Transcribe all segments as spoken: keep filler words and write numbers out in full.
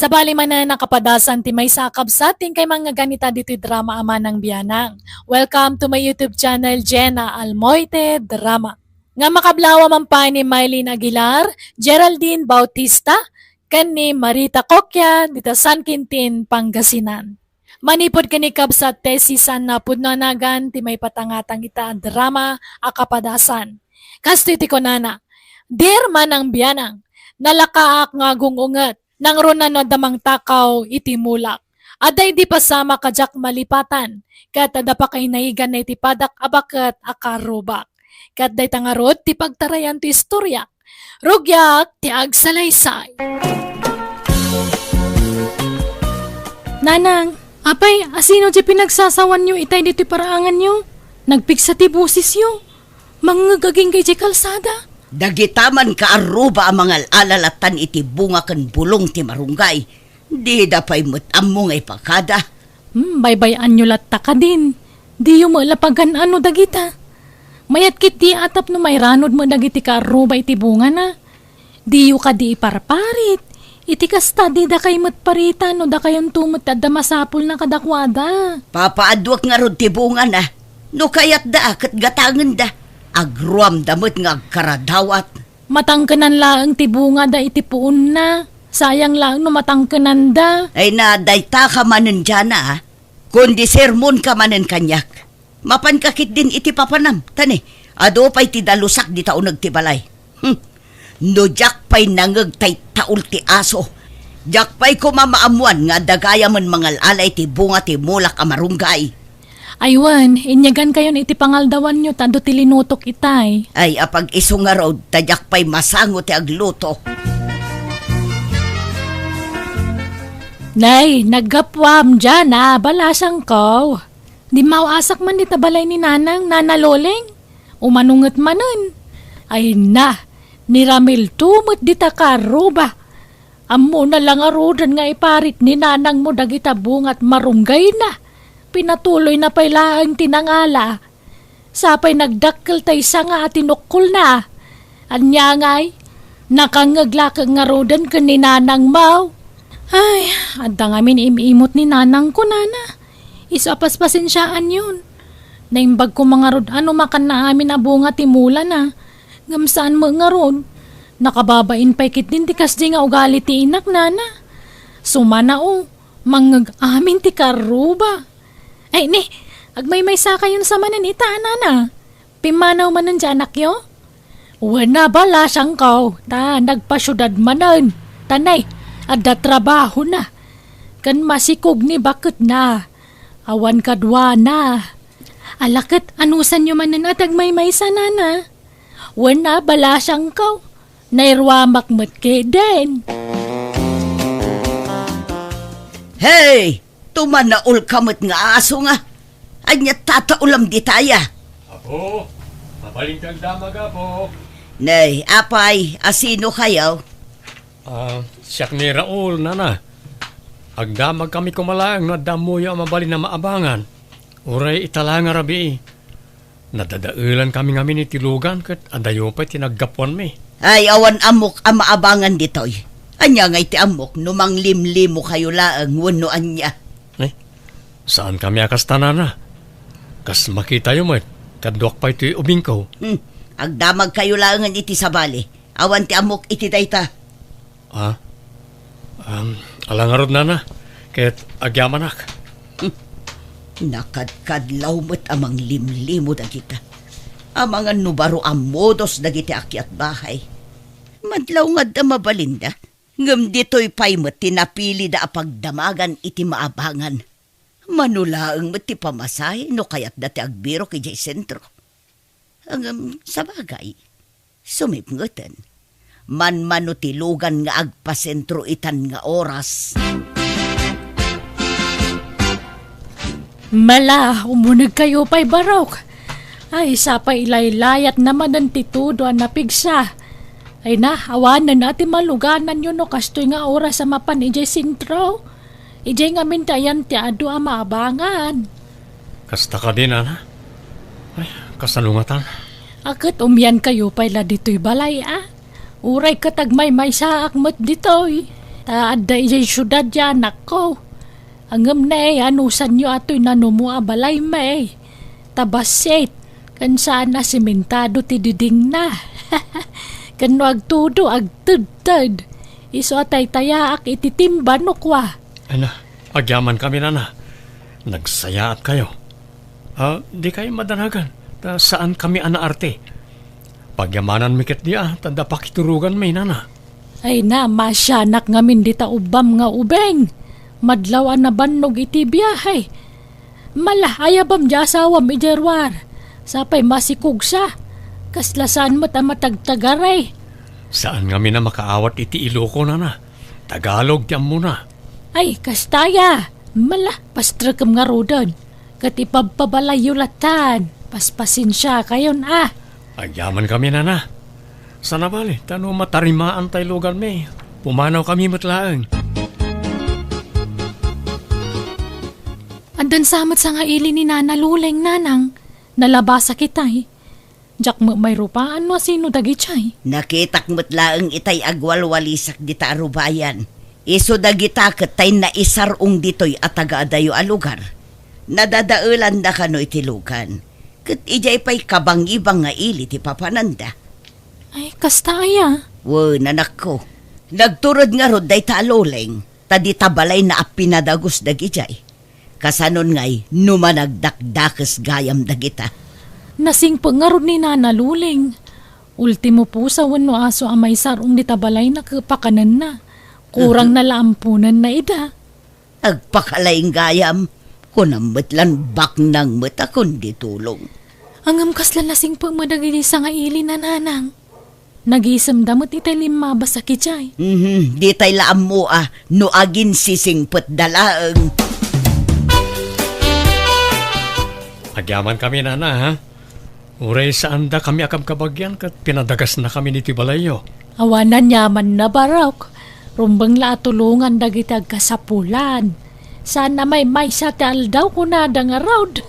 Tabali manen a kapadasan ti maysa a kabsat ti inkay mangngegannita ditoy drama a Manang Bianang. Welcome to my YouTube channel, Jenna Almoite Drama. Nga makablawa man pay ni Mylene Aguilar, Geraldine Bautista, ken ni Marita Coquia dita San Quintin, Pangasinan. Manipud ken ni kabsat Tessie Sanna pudno a nagan ti maipatangatang ita a drama a kapadasan. Kastoy ti kunana, "Dear Manang Bianang, nalakaak nga agung-unget, nangruna no adda mangtakaw iti mulak. Adda idi pasamak a diak malipatan, ket adda pakainaigana iti padak a baket a karrubak." Ket dayta ngarud ti pagtarayan ti istorya. Rugiak ti agsalaysay. Nanang, apay, asino ti pinagsasawanyo itay ditoy paraanganyo? Nagpigsa ti bosesyo. Mangngeg agingga idiay kalsada. Dagita man kaarruba a mangal-ala lattan iti bunga ken bulong ti marunggay. Dida pay met ammo nga ipakada. Hmm, baybay-anyo latta kadin. Diyo met la pagan-ano dagita. Mayat ketdi a tapno mairanod met dagiti kaarruba iti bungana. Diyo kadi iparparit. Iti kasta, didakay met paritan no dakayonto met ti adda masapulna kadakuada. Papaadduek ngarud ti bungana. No kayatda, ket gatangenda. Agruamda met nga agkaradawat. Matangkenan laeng ti bungada iti puonna. Sayang laeng no matangkenanda. Ay na, dayta ka manen, Jana, a. Kundi sermonka manen kaniak. Mapanka ketdin iti papanam. Tani, adu pay ti dalusak dita uneg ti balay. Hmm. No diak pay nangeg tay taul ti aso, diak pay koma maammuan nga adda gayamen mangal-ala iti bunga ti mulak a marunggay. Ay wen, inyagankayon iti pangaldawanyo ta adu ti linutok itay. Ay, apag-isu ngarud, ta diak pay masango ti agluto. Nay, naggapuam diay a balasangko. Dimmaw-asak man dita balay ni Nanang, Nana Loleng. Umano nget manen? Ay na, ni Ramil to met dita kaarruba. Ammona la ngaruden nga iparit ni nanangmo dagita bungat marunggayna. Pinatuloyna pay laeng ti nangala. Sapay nagdakkel tay sanga a tinukkolna. Ania ngay, nakangngeg la ket ngaruden ken ni nanangmo? Ay, adda ngamin im-imot ni nanangko, nana. Isu a paspasensiaanyon. Naimbag koma ngarud a no makanna amin a bunga ti mulana. Ngem saan met ngarud. Nakababain pay ketdin ti kasdi nga ugali ti inak, nana. Sumana, o, mangngeg amin ti kaarruba. Ay, ni, agmaymaysakayon sa manen ita, nana. Pimmanaw manen ti anakyo? Wen a, balasangko, ta nagpasiudad manen. Ta nay, adda trabahona. Ken masikog ni baketna. Awan kaduana. Ala ket, anusanyo manen a ti agmaymaysa, nana? Wen a, balasangko, nairuamak met ketdin. Hey! Tumanaol ka met nga aso nga. Ania tataolam ditaya? Apo, mabalin ti agdamag, Apo. Nay, apay, asino kayo? Ah, siak ni Raul, nana. Agdamag kami koma laeng no adda ammoyo a mabalin a maabangan. Uray ita la nga rabii. Nadadaelan kami ngamin iti lugan ket adayo pay ti naggapuanmi. Ay, awan ammok a maabangan ditoy. Ania ngay ti ammok no manglimlimo kayo laeng wenno ania? Eh, saan kami a kasta, nana. Kas makitayo met, kaduak pay toy ubingko. Hmm, agdamag kayo laengen iti sabali. Awan ti ammok iti dayta. Ah? Um, ala ngarud, nana, ket agyamanak. Hmm. Nakadkadlaw met a manglimlimo dagita. Amangan no baro a modos dagiti akyat bahay. Madlaw nga adda mabalinda, ngem ditoy pay met ti napilida a pagdamagan iti maabangan. Mano laeng met ti pamasahe no kayatda ti agbirok idiay sentro. Ngem, sabagay, sumipngeten. Manmano ti lugan nga agpasentro itan nga oras. Mala, umunegkayo pay barok. Ay, sapay ilaylayatna manen ti tudo a napigsa. Ay na, awanen a ti malugananyo no kastoy nga oras a mapan idiay sentro. Idiay ngamin ti ayan ti adu a maabangan. Kasta kadi, nana? Ay, kasano ngatan? A ket umiankayo pay la ditoy balay, a? Uray ket agmaymaysaak met ditoy. Ta adda idiay siudad ti anakko. Ngem ne, anusanyo atoy nanumo a balay, may. Ta bassit, ken saan a simentado ti didingna. Ken no agtudo, agtedted. Isu a taytayaak iti timba no kua. Ana, agyaman kami, nana. Nagsayaat kayo. Ah, di kayo madanagan, ta saan kami a naarte. Pagyamananmi ketdi a, ta adda pakituroganmi, nana. Ay na, masianak ngamin dita ubbam nga ubing. Madlaw a nabannog iti biahe. Mala, ayabam di asawam idiay ruar. Sapay masikugsa. Kasla saan met a matagtagari. Saan ngamin a makaawat iti Iloko, nana. Tagalog ti ammona. Ay, kasta aya. Mala, pastrekem ngaruden. Ket ipabpabalayyo latan. Paspasensiakayon a. Agyaman kami, nana. Sana bali, ta no matarimaan tay lugarmi, pumanaw kami met laeng. Addan sa met sangaili ni Nana Luleng, nanang. Nalabasak itay. Diak met mairupaan no asino dagitoy. Nakitak met laeng itay agwalwalisak dita a rubayan. Isu dagita ket tay naisar-ong ditoy a tagaadayo a lugar. Nadadaelanda kano iti lugan. Ket idiay pay kabangibang nga ili ti papananda. Ay, kasta aya? Wen, anakko. Nagturod ngarud dayta a Luleng, ta dita balayna a pinadagus dagidiay. Kasanon ngay no managdakdakes gayam dagita? Nasingpet ngarud ni Nana Luleng. Ultimo pusa wenno aso a maisar-ong dita balayna ket pakanenna. Kurang na la amponenna ida. Agpakalaing gayam, kunam met lan baknang met a kundi tulong. Ngem kasla nasingpet met dagiti sangaili, nanang. Nagisemda met itay limmabas a kidiay. Mhm, ditay la ammo a no aginsisingpetda laeng. Agyaman kami, nana, ha? Uray saanda kami a kabkabagian ket pinadagasna kami iti balayyo. Awan aniamanna, Barok. Rumbeng la a tulongan dagiti agkasapulan. Saan a maymaysa ti aldaw, kunada ngarud.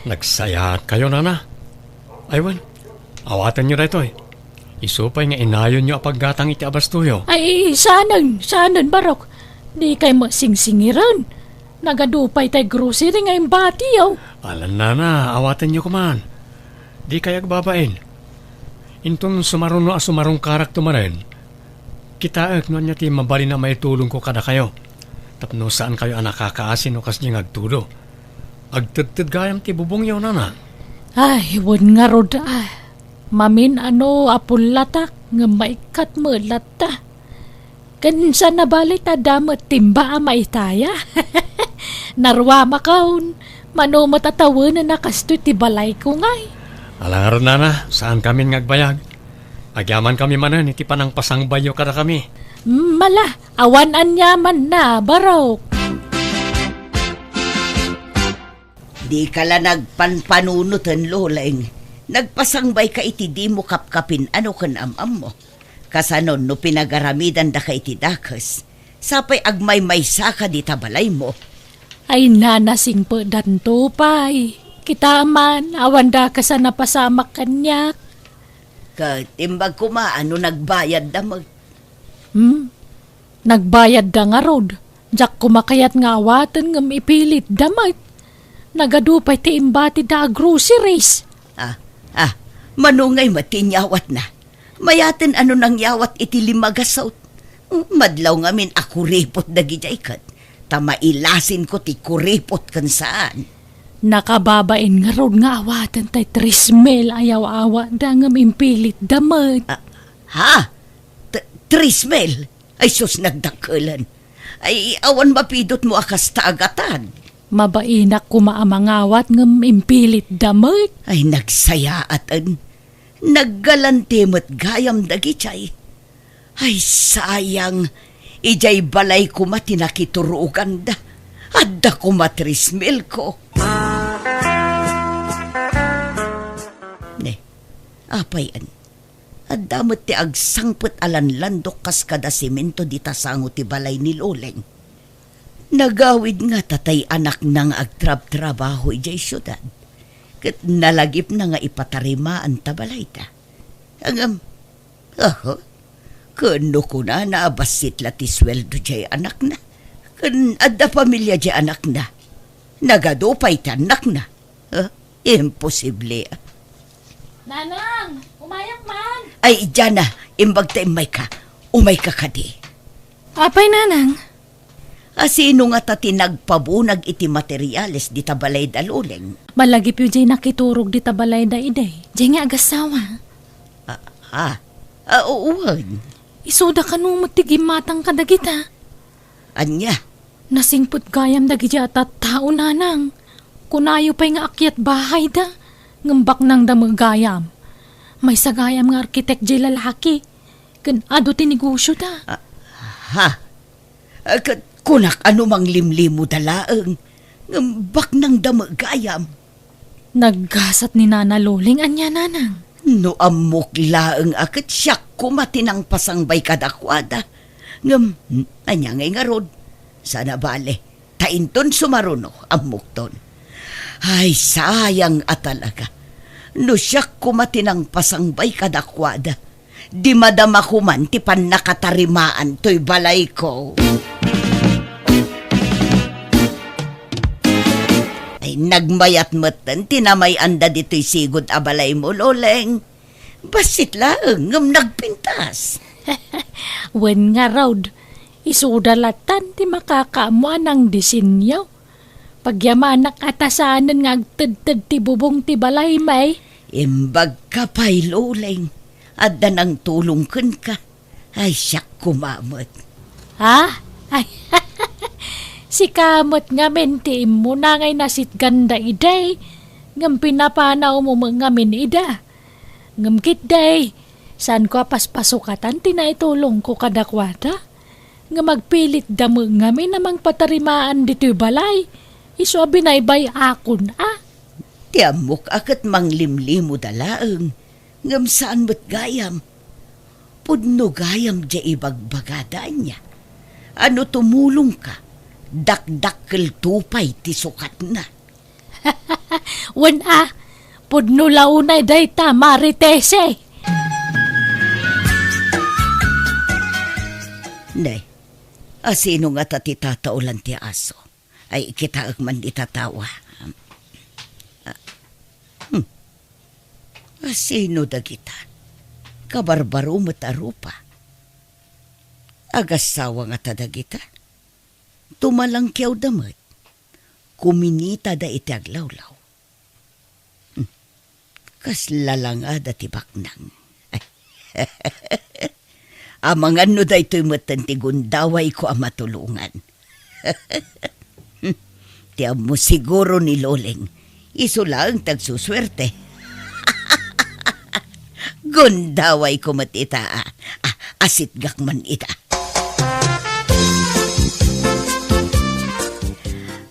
Nagsayaat kayo, nana. Ay, wen, awatenyo daytoy. Isu pay nga inayonyo a paggatang iti abastoyo. Ay, saanen, saanen, Barok. Dikay met singsingiren. Nagadu pay tay grocery nga imbatiyo. Alan, nana, awatenyo koman. Dikay agbabain. Inton sumaruno a sumarungkarakto manen, kitaek no ania ti mabalin a maitulongko kadakayo. Tapno saankayo a nakakaasi no kasdiay nga agtudo. Agtedted gayam ti bubongyo, nana. Ay, wen ngarud, ah. Mamin-ano a pullatak, ngem maikkat met latta. Ken saan a bali ta adda met timba a maitaya. Naruamakon, mano met a tawenen a kastoy ti balayko ngay. Ala ngarud, nana, saankamin nga agbayag. Agyamankami manen iti panangpasangbayyo kadakami. Mala, awan aniamanna, Barok. Dika la nagpanpanunoten, Luleng. Nagpasangbayka iti dimo kapkapin-ano ken am-ammo. Kasanon no pinagaramidandaka iti dakes, sapay agmaymaysaka dita balaymo. Ay, nana, singpetdanto pay. Kita man, awan dakes a napasamak kaniak. Ket imbag koma a no nagbayadda met. Hmm? Nagbayadda ngarud. Diak koma kayat nga awaten ngem ipilitda met. Nagadu pay ti imbatida a groceries. Ah, ah, mano ngay met ti inyawatna? Mayaten a no nangyawat iti lima gasut. Madlaw ngamin a kuripot dagidiay ket ta mailasinko ti kuripot ken saan. Nakababain ngarud nga awaten tay tres mil a yaw-awatda ngem impilitda met. Ah, ha? T-, tres mil? Ay sus, nagdakkelen. Ay, awan mapidutmo a kasta a gatad. Mabainak koma a mangawat ngem impilitda met. Ay, nagsayaaten. Naggalanti met gayam dagidiay. Ay, sayang. Idiay balay koma ti nakituroganda. Adda koma tres mil ko. Ne, apay en. Adda met ti agsangpet a lanlandok kas kada semento dita sango ti balay ni Loleng. Nagawid ngata tay anakna nga agtrabtrabaho idiay siudad, ket nalagipna nga ipatarimaan ta balayda. Ngem, aha, Ken no kunana a bassit la ti sueldo diay anakna, ken adda pamilia diay anakna, nagadu pay ti annakna. Huh? Imposible. Nanang, umayak man. Ay, Jana, imbag ta immayka. Umayka kadi. Apay, Nanang? A, sino ngata ti nagpabunag iti materiales dita balayda, Loleng? Malagipyo diay nakiturog dita balayda idi. Diay nga agassawa. Ah, ah. Ah, wen. Isuda kano met ti gimmatang kadagita. Ania? Nasingpet gayam dagiti a tattao, Nanang. Kunayo pay nga akyat bahayda, ngem baknangda met gayam. Maysa gayam nga arkitek diay lalaki, ken adu ti negosioda. Ah, ha? Ah, ket kunak a no manglimlimuda laeng, ngem baknangda met gayam. Naggasat ni Nana Loleng ania, Nanang? No ammok laeng a ket siak koma ti nangpasangbay kadakuada. Ngem, ania ngay ngarud? Saan a bale, ta inton sumaruno, ammokton. Ay, sayang a talaga. No siak koma ti nangpasangbay kadakuada, di madama koman ti pannakatarimaan toy balayko. Ay, nagmayat metten ti namay-anda ditoy sigud a balaymo, Loleng. Bassit laeng ngem nagpintas. Wen ngarud, isuda latan ti makakaammo a nangdisenyo. Pagyamanak a ta saanen nga agtedted ti bubong ti balaymi. Imbagka pay, Loleng. Adda nangtulong kenka. Ay, siak koma met. Ha? Ay, sika met ngamin ti immuna nga inasitganda idi, ngem pinapanawmo met ngamin ida. Ngem ketdi, saanko a paspasukatan ti naitulongko kadakuada. Ngem agpilitda met ngamin a mangpatarimaan ditoy balay, isu a binaybay-akon a. Ti ammok a ket manglimlimuda laeng, ngem saan met gayam. Pudno gayam diay ibagbagada ania. A no tumulongka, dakdakkelto pay ti sukatna. Wen a, pudno la unay dayta, Maritese. Ne, a sino ngata ti tataolan ti aso? Ay, kitaek man dita tawa. Ah, hmm. A sino dagita? Kabarbaro met a rupa. Agassawa ngata dagita? Tumalangkiawda met. Kuminitada iti aglawlaw. Hmm. Kasla langada ti baknang. Amangan no daytoy metten ti gundawayko a matulongan. Ti ammo siguro ni Loleng, isu laeng ti agsusuerte. Gundawayko met ita, a, a, asitgak man ita.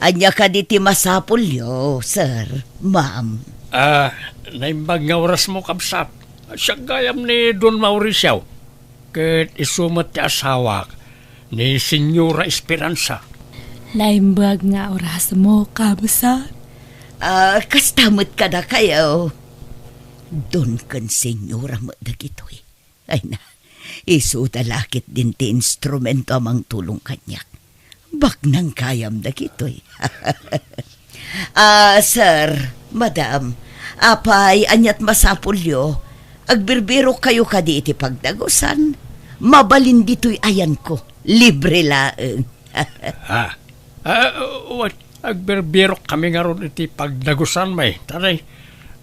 Ania kadi ti masapulyo, sir, ma'am? Ah, naimbag nga orasmo, kabsat. Siak gayam ni Don Mauricio, ket isu met ti asawak, ni Señora Esperanza. Naimbag nga orasmo, kabsat. Ah, kasta met kadakayo. Don ken Señora met dagitoy. Ay na, isuda la ketdin ti instrumento a mangtulong kaniak. Baknang gayam dagitoy. Ah, sir, madam, apay, aniat masapulyo? Agbirbirokkayo kadi iti pagdagusan? Mabalin ditoy ayanko. Libre laeng. Ah, ah, wen, agbirbirok kami ngarud iti pagdagusanmi, ta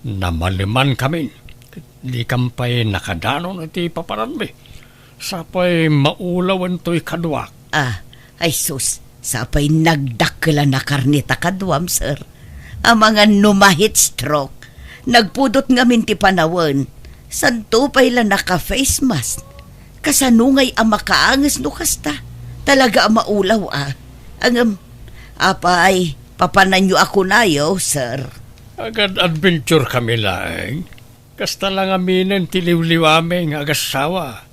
namaleman kami. Dikam pay nakadanon iti papananmi. Sapay maulawen toy kaduak. Ah, ay sus, sapay nagdakkel a nakarnita kaduam, sir. Amangan no ma-heat stroke, nagpudot ngamin ti panawen. Santo pay la naka-face mask. Kasano ngay a makaanges no kasta? Talaga a maulaw a. Ngem, apay, papananyo a kunayo, sir. Agad-adventure kami laeng. Kasta la ngaminen ti liwliwami nga agassawa.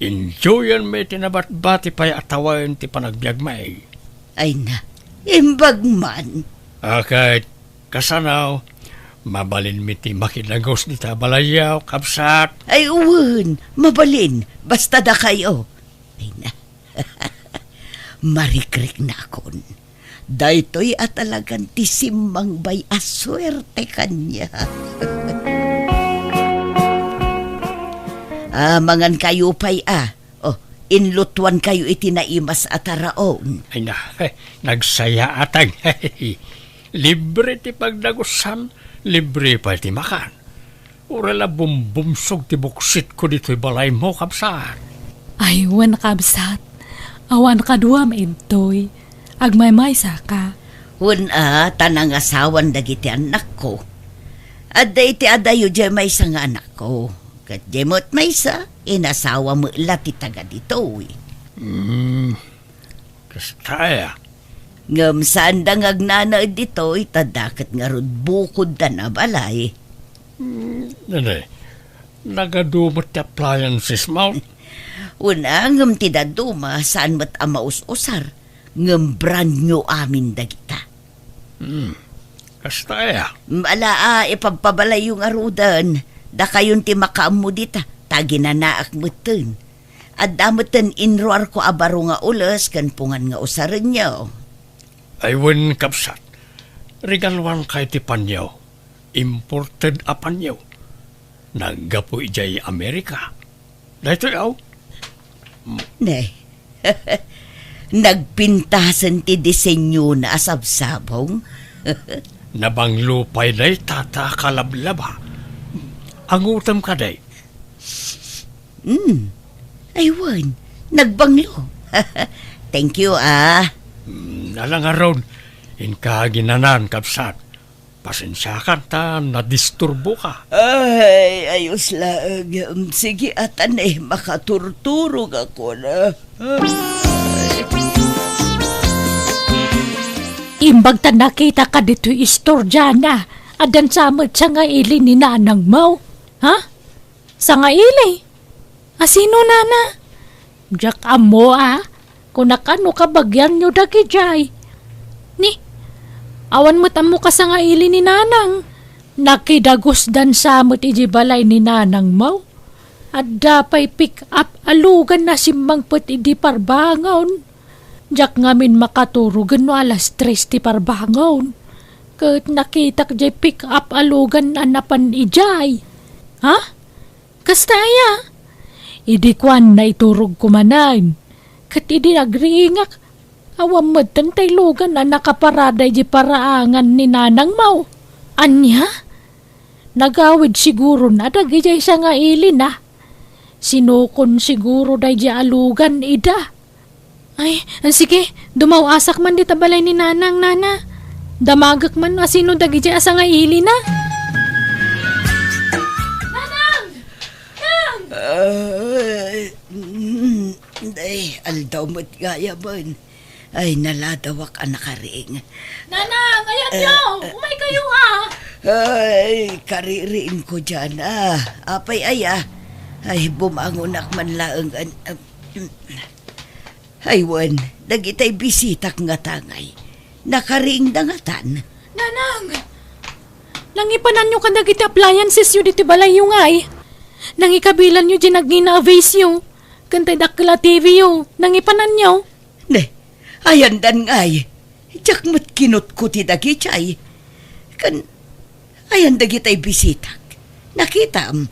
Enjoyanmi ti nabatbati pay a tawen ti panagbiagmi. Ay na, imbag man. A ket, kasano, Mabalinmi ti makidagus dita balayyo, kabsat. Ay, wen, mabalin. Basta dakayo. Ay na. Marikriknakon. Daytoy a talagan ti simmangbay a suerte kaniak. Ah, mangan kayo pay, ah. Oh, inlutuan kayo iti naimas a taraon. Ay na, nagsayaatag. Libre ti pagdagusan, libre pay ti makan. Uray la bumbumsog ti buksitko ditoy balaymo, kabsat. Ay, wen, kabsat. Awan kaduam intoy. Agmaymaysa ka. Wen a, ta nangasawan dagiti annakko. Adda iti adayo diay maysa nga anakko. Ket diay met maysa, inasawa met la ti taga ditoy. Hmm. Kasta aya? Ngem saanda nga agnanaed ditoy, ta dakket ngarud bukoddan a balay. Hmm, nene, nagadu met ti appliances mo? Wen a, ngem ti dadduma, saan met a maus-usar, ngem brand new amin dagita. Hmm, kasta aya? Ala a, ipabpabalayyo ngaruden, dakayon ti makaammo dita, ta aginanaak metten. Adda metten inruarko a baro nga ules ken pungan nga usarenyo. Ay wen, kabsat, regaluankayo ti panyo. Imported a panyo. Naggapu idiay Amerika. Daytoy, aw. Ne. Nagpintasen ti disenyona a sabsabong. Nabanglo pay dayta ta kalablaba. Angutem kadi? Hmm. Ay, wen. Nagbanglo. Thank you, ah. Hmm, ala ngarud, inka aginanan, kabsat. Pasensiakan ta nadisturboka. Ay, ayos laeng. Sige, atan, eh, makaturturog ako na. Imbag ta nakitaka ditoy istorya na, addan sa met sangaili ni nanangmo. Ha? Sangaili? Asino, nana? Diak ammo, a. Kunak no kabagianyo dagidiay. Ni, awan met ammo kasangaili ni nanang. Nakidagusdan sa met iti balay ni nanangmo. Adda pay pick-up a lugan a simmangpet idi parbangon. Diak ngamin makaturogen no alas tres ti parbangon. Ket nakitak diay pick-up a lugan a napan idiay. Ha? Kasta aya? Idi kuan, naiturogko manen. Ket idi agriingak, awan metten tay lugan a nakaparada iti paraangan ni nanangmo. Ania? Nagawid siguron a dagidiay sangailina. Sinukon siguro daydiay a lugan ida. Ay, sige, dumaw-asak man dita balay ni Nanang, Nana. Damagek man no asino dagidiay a sangailina. Nanang! Nang! Ay, mm, ay, aldaw met gayam. Ay, naladawak a nakaring. Nanang, ayanyo! Eh, eh. Umaykayo, ha! Ay, kaririingko diay, a. Apay aya? Ay, bumangonak man laeng, an-, am-, ay, wen, dagitay bisitak ngata ngay. Nakariingda ngatan. Nanang! Nangipananyo kadagiti appliancesyo ditoy balayyo ngay. Nangikabilanyo diay nagngina a vaseyo. Ken tay dakkel a T V yo. Nangipananyo. Ne, ayandan ngay. Diak met kinutkuti dagidiay. Ken, ayan dagitay bisitak. Nakitam?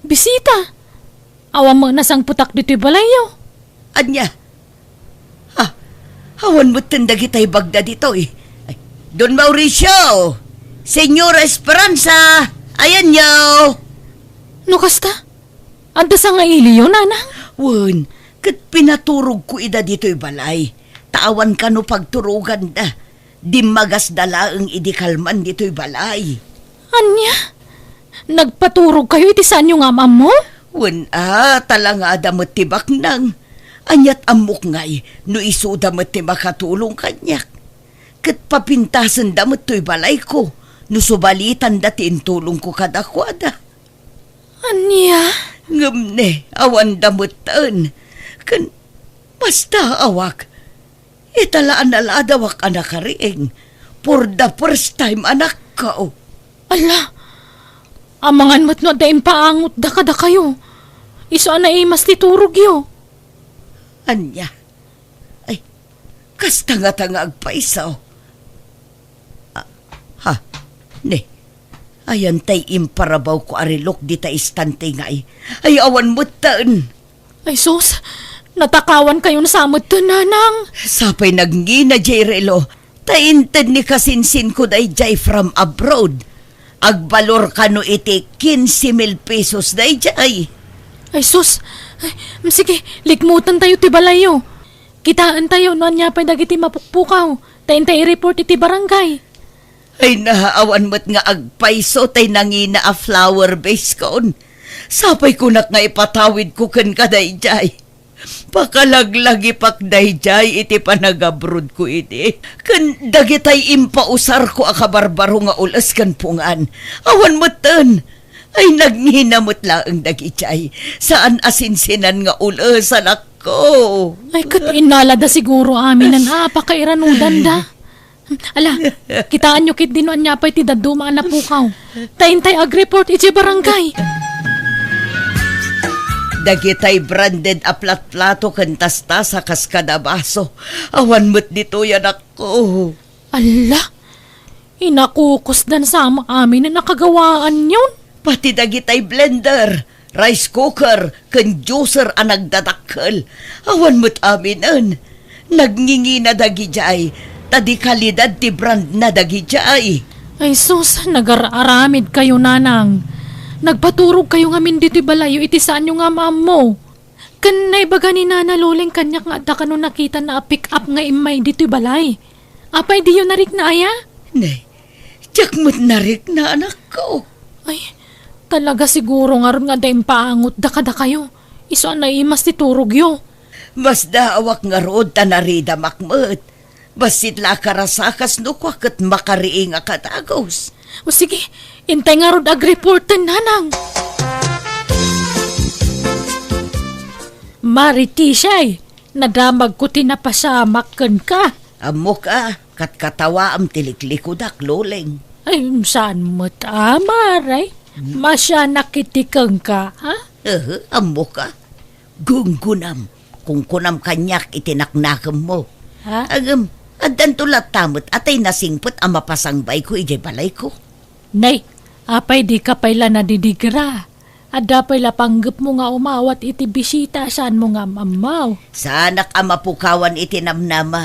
Bisita? Awan met nasangpetak ditoy balayyo. Ania? Ah, awan metten dagitay bagda ditoy. Ay, Don Mauricio! Señora Esperanza! Ayanyo! No kasta? Adda sangailiyo, Nanang? Wen, ket pinaturogko ida ditoy balay. Ta awan kano pagturoganda. Dimmagasda laeng idi kalman ditoy balay. Ania? Nagpaturogkayo iti saanyo nga am-ammo? Wen a, talangada met ti baknang. Ania't ammok ngay no isuda met ti makatulong kaniak. Ket papintasenda met toy balayko no subalitanda ti intulongko kadakuada. Ania? Ngem ne, awanda metten. Ken basta awak. Ita la a naladawak a nakariing. For the first time, anakko. Ala, amangan met no adda impaangotda kadakayo. Isu a naimas ti turogyo. Ania? Ay, kasta ngata nga agpayso. Ah, ha? Ne, ayan tay imparabawko a relok dita istante ngay. Ay, awan metten. Ay sus, natakawan kayon sa met, Nanang. Sapay nagngina jay relo, ta inted ni kasinsinko dayjay from abroad. Agbalor kano iti quince mil pesos dayjay. Ay sus, ay, sige, likmuten tayo ti balayyo. Kitaen tayo no ania pay dagiti mapukpukaw, ta intay i-report iti barangay. Ay, naawan met nga agpayso tay nangina a flower vase kon. Sapay kunak nga ipatawidko kenka dayjay. Pakalaglagipak dayjay iti panagabrodko idi. Ken dagitay impausarko a kabarbaro nga ules ken pungan. Awan metten. Ay, nagngina met laeng dagijay. Saan a sinsinan nga ules, anakko. Ay, ket innalada siguro aminen a pakairanudan da. Ala, kitaenyo ketdi no ania pay ti dadduma a napukaw. Ta intay agreport idiay barangay. Dagitay branded a platplato ken tastasa kas kada baso. Awan met ditoy, anakko. Ala, inakukusdan sa aminen a kagawaanyon. Pati dagitay blender, rice cooker, ken juicer a nagdadakkel. Awan met aminen. Nagngingina dagijay, ta di kalidad ti brandna dagijay. Ay sus, nagar-aramid kayo, Nanang. Nagpaturog kayo ngamin ditoy balayyo iti saanyo nga maammo. Ken naibaga ni Nana Loleng kaniak nga adda kano nakitana a pick-up nga immay ditoy balay. Apay diyo narikna aya? Ne, diak met narikna, anakko. Ay, talaga siguro ngarud nga adda impaangotda kadakayo. Isu a naimas ti turogyo. Masdaawak ngarud ta naridamak met. Bassit la a karasakas no kua ket makariingak a dagus. O sige, intay ngarud agreporten, Nanang. Maritisay, nadamagko ti napasamak kenka. Ammok a, katkatawaam ti liklikudak, Loleng. Ay, saan met a, Mare? Hmm? Masianak iti kenka, ha? Ehe, ammok a. Gunggunam, kunkunam kaniak iti naknakemmo. Ha? Ngem, addanto latta met a tay nasingpet a mapasangbayko idiay balayko. Nay, apay dika pay la nadidigra? Adda pay la panggepmo nga umawat iti bisita a saanmo nga am-ammaw. Saanak a mapukawan iti namnama.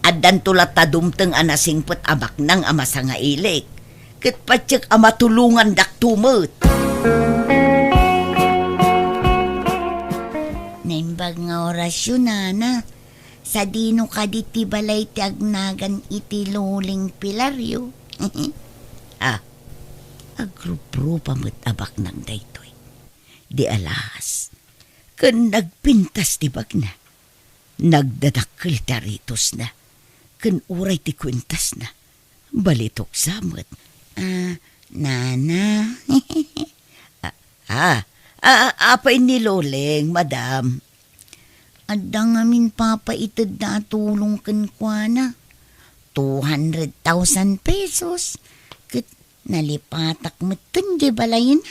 Addanto latta dumteng a nasingpet a baknang a masangailik. Ket patiek a matulongandakto met. Naimbag nga orasyon, Nana. Sadino kadi ti balay ti agnagan iti Loleng Pilario? Ah, agruprupa met a baknang daytoy. Di alas. Ken nagpintas ti bagna. Nagdadakkel ti aritosna. Ken uray ti kuentasna. Balitok sa met. Ah, Nana. Ah, ah, ah, apay ni Loleng, madam? Adda ngamin papaitedda a tulong kenkuana. Two hundred thousand pesos. Ket nalipatak metten diay balayna.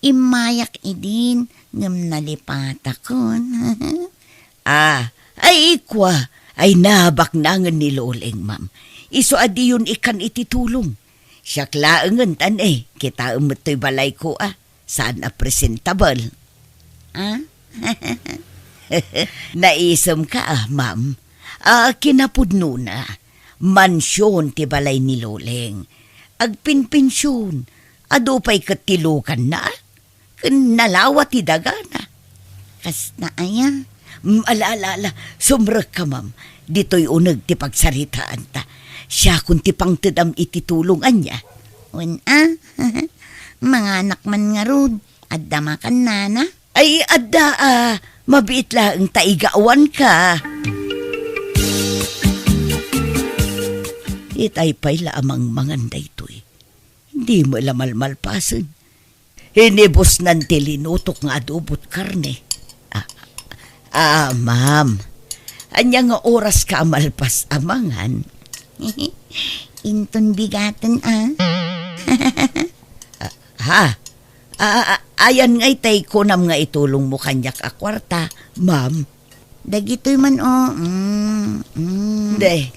Immayak idin, ngem nalipatakon. Ah, ay kua, ay nabaknangen ni Loleng, ma'am. Isu a diyon ikkan iti tulong. Siak laengen tan, eh, kitaem met toy balayko, ah. Saan a presentable. Ah? Naisemka, ah, ma'am. Ah, kinapudnona, mansion ti balay ni Loleng. Agpinpension, adu pay ket ti luganna, ah. Ken nalawa ti dagana. Kasta aya? Mm, ala, ala, ala. Sumrekka, ma'am. Ditoy uneg ti pagsaritaanta. Siakon ti pangtedam iti tulong ania. Wen a? Manganak man ngarud. Adda makan, Nana? Ay, adda a. Mabiit laeng ta igawanka. Itay pay la a mangmangan daytoy. Di met la malmalpasen. Inibusnan ti linutok nga adobot karne. Ah, ah, ma'am. Ania nga oraska a malpas a mangan? Inton bigaten, ah. Ah, ha? Ah, ah, ayan ngay tay kunam nga itulongmo kaniak a kuarta, ma'am. Dagitoy man, oh. Mm, mm. De,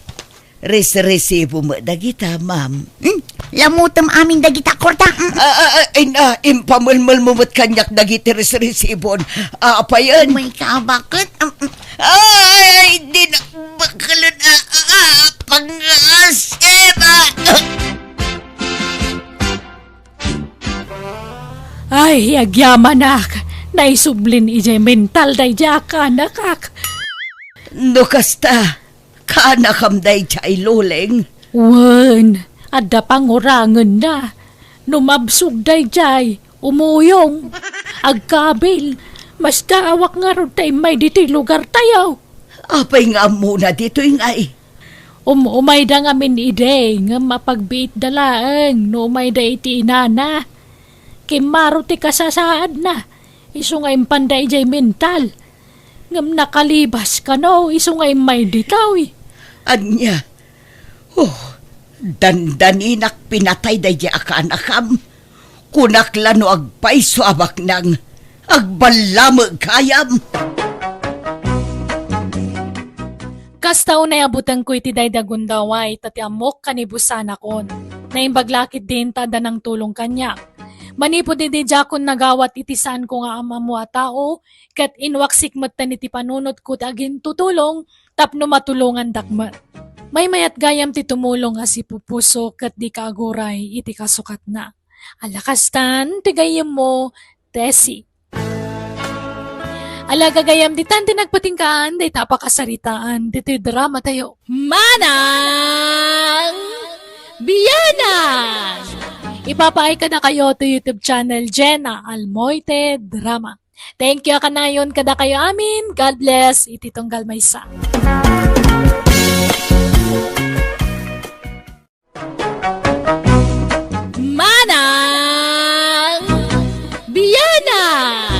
res-resibo met dagita, ma'am. Hmm? Lamutem amin dagita kuarta. Mm. Ah, ah, ah, ay na, impamelmelmo met kaniak dagiti res-resibon. Ah, apayen? May kabaket. Mm, mm. Ay, di na bakelen, ah, ah, ah, pangasip, ah. Ay, agyamanak, naisublin idiay mental daydiay a kaanakak. No kasta, kaanakam daydiay, Loleng? Wen, adda pangurangenna. No mabsog daydiay, umuyong, agkabil, masdaawak ngarud ta immay ditoy lugartayo. Apay nga ammona ditoy ngay? Um-, umayda ngamin idi, ngem apagbiitda laeng no umayda iti inana. Kimmaro ti kasasaadna, isu nga impanda idiay mental. Ngem nakalibas kano, isu nga immay ditoy. Ania? Oh, dandaninak pinatay daydiay a kaanakam. Kunak la no agpayso a baknang, agballamek gayam. Kasta unay a butengko iti daydi a gundaway, ta ti ammok kanibusanakon. Naimbag la ketdin ta adda nangtulong kaniak. Manipud idi diakon nagawat iti saanko nga am-ammo a tao, ket inwaksik metten iti panunotko ti agintutulong tapno matulongandak met. Maymayat gayam ti tumulong a sipupuso ket dika aguray iti kasukatna. Ala kastan ti gayyemmo, Tessie. Ala gagayam, ditan ti nagpatinggaan dayta a pakasaritaan ditoy dramatayo. Manang Bianang! Ipapaay kadakayo to YouTube channel Jenna Almoite Drama. Thank you a kanayon kadakayo amin. God bless. Iti tunggal maysa. Manang Bianang!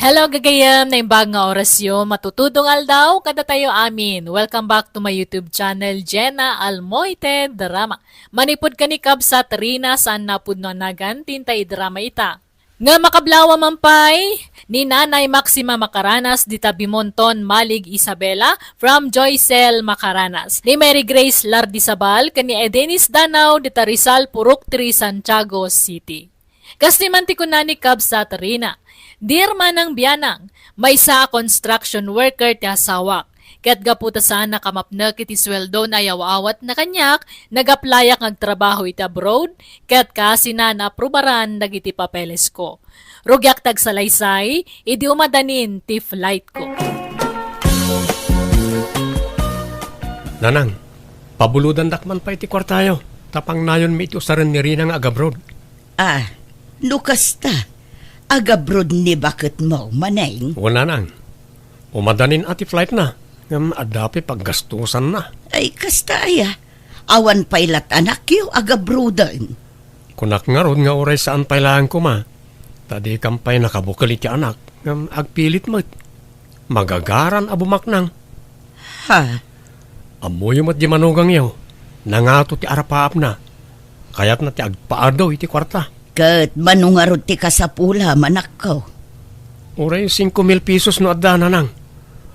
Hello, gagayem, naimbag nga orasyo, matutudong aldaw kadatayo amin. Welcome back to my YouTube channel, Jenna Almoite Drama. Manipud ken ni Kabsat Rina, saan napudno a nagan ti intay drama ita. Nga makablawa man pay, ni Nanay Maxima Macaranas dita Bimonton, Malig, Isabela, from Joycel Macaranas, ni Mary Grace Lardizabal, ken ni Edenis Danao dita Rizal, Purok three, Santiago City. Kas ni man ti kuna ni Kabsat Rina, Dear Manang Bianang, maysa a construction worker ti asawak. Ket gapu ta saan a kamapnek iti sueldona a yaw-awatna kaniak, nag-applyak nga agtrabaho iti abroad, ket kaasina naaprubaran dagiti papelesko. Rugiak ti agsalaysay idi umadanin ti flightko. Nanang, pabulodandak man pay ti kuartayo, ta pangnayonmi iti usaren ni Rina nga agabroad. Ah, no kasta, agabroad ni baketmo, Maneng? Wen, Nanang. Umadanin a ti flightna, ngem adda pay paggastusanna. Ay, kasta aya. Awan pay la't anakyo agabroaden. Kunak ngarud nga uray saan pay laeng koma, ta dikam pay nakabukel iti anak, ngem agpilit met. Magagaran a bumaknang. Ha? Ammoyo met di manugangyo, nangato ti arapaapna. Kayatna ti agpaadu iti kuarta. Ket mano ngarud ti kasapula, manakko? Uray singko mil pesos no adda, Nanang.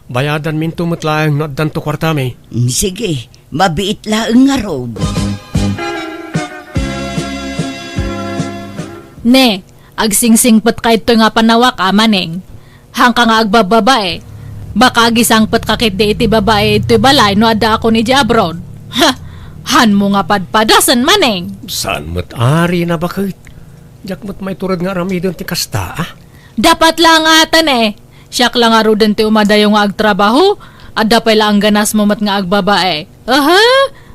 Bayadanminto met laeng no addanto kuartami. Mm, sige, mabiit laeng ngarud. Ne, agsingsingpetka itoy nga panawak a, Maneng. Hanka nga agbabbabae. Baka agisangpetka ketdi iti babae itoy balay no addaakon idiay abroad. Ha! Hanmo nga padpadasen, Maneng. Saan met ari na baket? Diak met maitured nga aramiden ti kasta, a? Dapat la nga atan, e. Siak la ngaruden ti umadayo nga agtrabaho, adda pay la angganasmo met nga agbabae. Aha!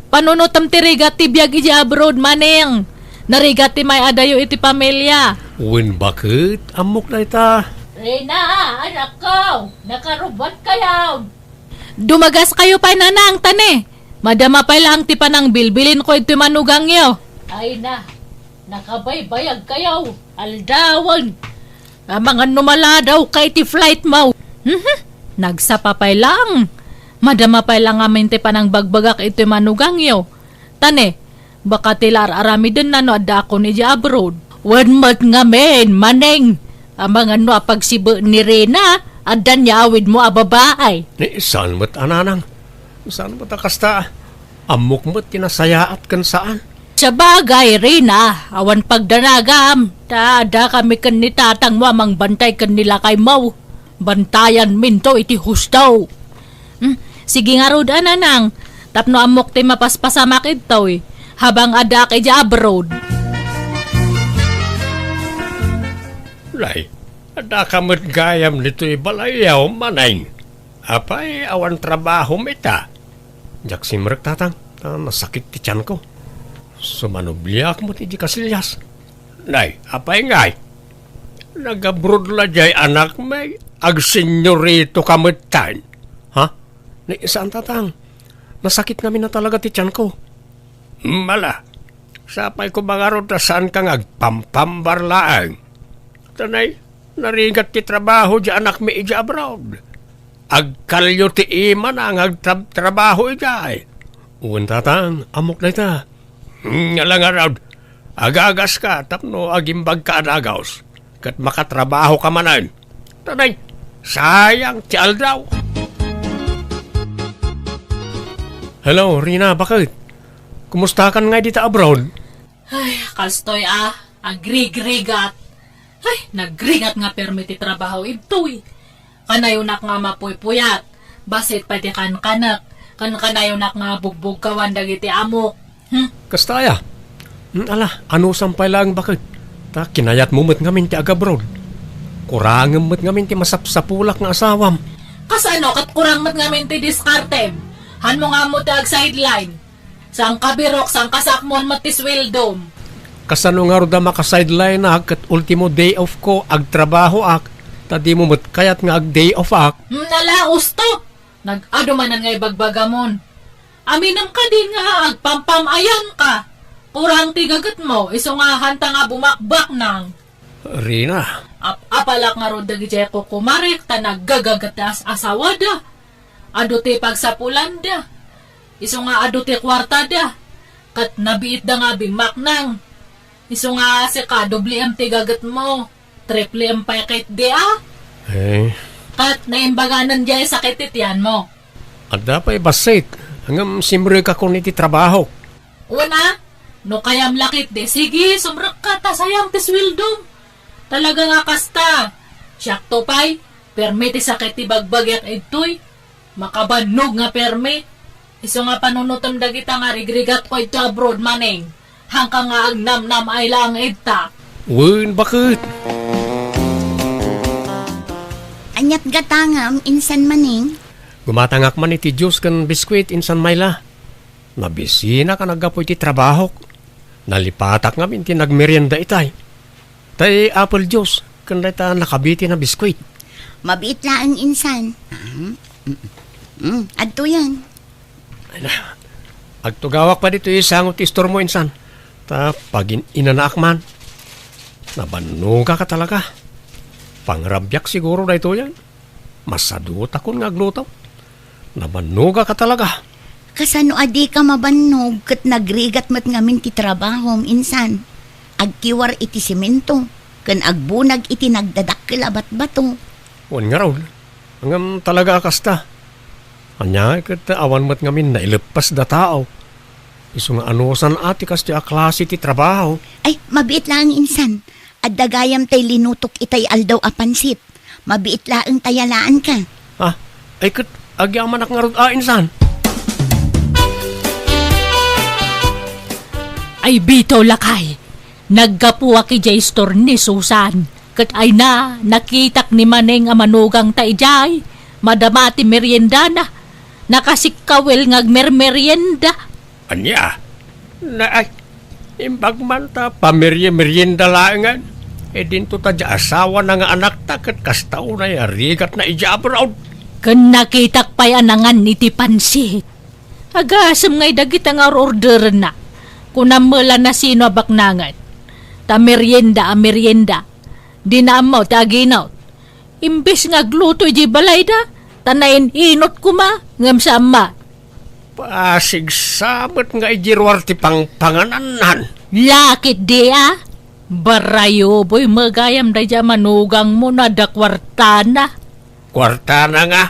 Panunotem ti rigat ti biag idiay abroad, Maneng. Narigat ti may-adayo iti pamilia. Wen baket, ammok dayta. Rina, anakko, nakarubot kayo. Dumagas kayo pay, Nanang, ta ne. Madama pay laeng ti panangbilbilinko iti manugangyo. Ay na, nakabaybayag kayo, aldawen. Amangan no maladaw ka iti flight mo. Mhm. Nagsapa pay lang. Madama pay lang amin ti panangbagbagak iti manugangyo. Ta ne, Baka ti la ar-aramidenna no addaakon idiay abroad. Wen met ngamin, Maneng, amangan no a pagsibe ni Rina, adda nia awidmo a babae. Ni saan met a nanang. Saan met a kasta. Ammok met ti nasayaat ken saan. Sabagay, Rina, awan pagdanagam. Ta adda kami ken ni tatangmo a mangbantay ken ni lakaymo. Bantayanminto iti husto. Hmm, sige ngarud a nanang, tapno ammok ti mapaspasamak idtoy, habang addaak idiay abroad. Nay, addaka met gayam ditoy balayyo, Maneng. Apay, awan trabahom ita? Diak simrek, tatang, ta nasakit ti tianko. Sumanubliak met iti kasilias. Nay, apay ngay? Nag-abroad la diay anakmi, agsenyorito ka metten. Ha? Ni, saan, tatang. Nasakit ngamin a talaga ti tianko. Mala, sapay ko mangarud ta saan ka nga agpampambar laeng. Ta nay, narigat ti trabaho diay anakmi idiay abroad. Agkalio ti imana nga agtrab-, trabaho idiay. Wen, tatang, ammok dayta. Hmm, ala ngarud, agagaska tapno agimbagka a dagus, ket makatrabahoka manen. Ta nay, sayang ti aldaw. Hello, Rina, baket? Kumustakan ngay dita abroad? Ay, kastoy a, agrigrigat. Ay, nagrigat nga permi ti trabaho idtoy. Kanayonak nga mapuypuyat, bassit pay ti kankanek, ken kanayonak nga bugbugkawan dagiti amok. Hmm? Kasta aya? Hmm, ala, anusam pay laeng baket. Ta kinayatmo met ngamin ti agabroad. Kurangem met ngamin ti masapsapulak nga asawam. Kasano ket kurang met ngamin ti diskartem? Hanmo nga ammo ti agsideline. Saan kabirok, saan kasakmon met ti sweldom. Kasano ngarud a makasideline-ak ket ultimo day off ko, agtrabahoak, ta dimo met kayat nga ag-day off-ak? Hmm, ala, usto! Nag-adu manen nga ibagbagamon. Aminem kadi nga agpampam-ayanka. Kurang ti gagetmo, isu nga hanta nga bumakbaknang. Rina. Ap-apalak ngarud dagidiay kukumarek ta naggagaget ti as-asawada. Adu ti pagsapulanda. Isu nga adu ti kuartada. Ket nabiitda nga bimmaknang. Isu nga sika, dobliem ti gagetmo. Tripliem pay ketdi a. Eh. Ket naimbaganen diay sakit ti tianmo. Adda pay bassit, ngem simrekakon iti trabahok. Wen a, no kayam la ketdi, sige, sumrekka ta sayang ti sweldom. Talaga nga kasta. Siakto pay, permi ti sakit ti bagbagiak idtoy. Makabannog nga permi. Isu nga panunotem dagita nga rigrigatko idto abroad, Maneng. Hanka nga agnamnam-ay laeng idta. Wen, baket? Aniat gatangam, insan, Maneng? Gumatangak man iti juice ken biskuit, insan Myla. Nabisinak a naggapu iti trabahok. Nalipatak ngamin ti nagmerienda itay. Tay apple juice, ken dayta nakabiti a biskuit. Mabiit laeng, insan. Mm, mm, mm, adtoyen. Ay na, agtugawak pay ditoy sango ti istormo, insan. Ta pagin-inanaak man. Nabannogak a talaga. Pangrabiak siguro daytoyen. Masadutakon nga agluto. Nabannogak a talaga. Kasano a dika mabannog ket nagrigat met ngamin ti trabahom, insan? Agkiwar iti semento ken agbunag iti nagdadakkel a batbato. Wen ngarud, ngem talaga a kasta. Ania ket awan met ngamin naileppasda tao. Isu nga anusan a ti kastoy a klase ti trabaho. Ay, mabiit laeng, insan. Adda gayam tay linutok itay aldaw a pansit. Mabiit laeng ta yalaanka. Ah, ay ket agyamanak ngarud a, insan. Ay bitaw, lakay, naggapuak idiay istor ni Susan, ket ay na, nakitak ni Maneng a manugangta idiay, madama ti meriendana. Nakasikkawil nga agmermerienda. Ania? Na, ay, imbag man ta pamerye-merienda laengen. E dinto ta diay asawana nga anakta ket kasta unay a rigatna idiay abroad. Ken nakitak pay a nangan iti pansit. Agasem ngay dagita nga or-orderenna. Kunam met la no sino a baknangen. Ta merienda a merienda. Dina ammo ti aginot. Imbes nga agluto idiay balayda, ta nain-inot koma, ngem saan met. Pasigsa met nga idi ruar ti pangpanganannan. Lakit di a? Barayo, boy, magayam daydi a manugangmo no adda kuartana. Kuartana nga?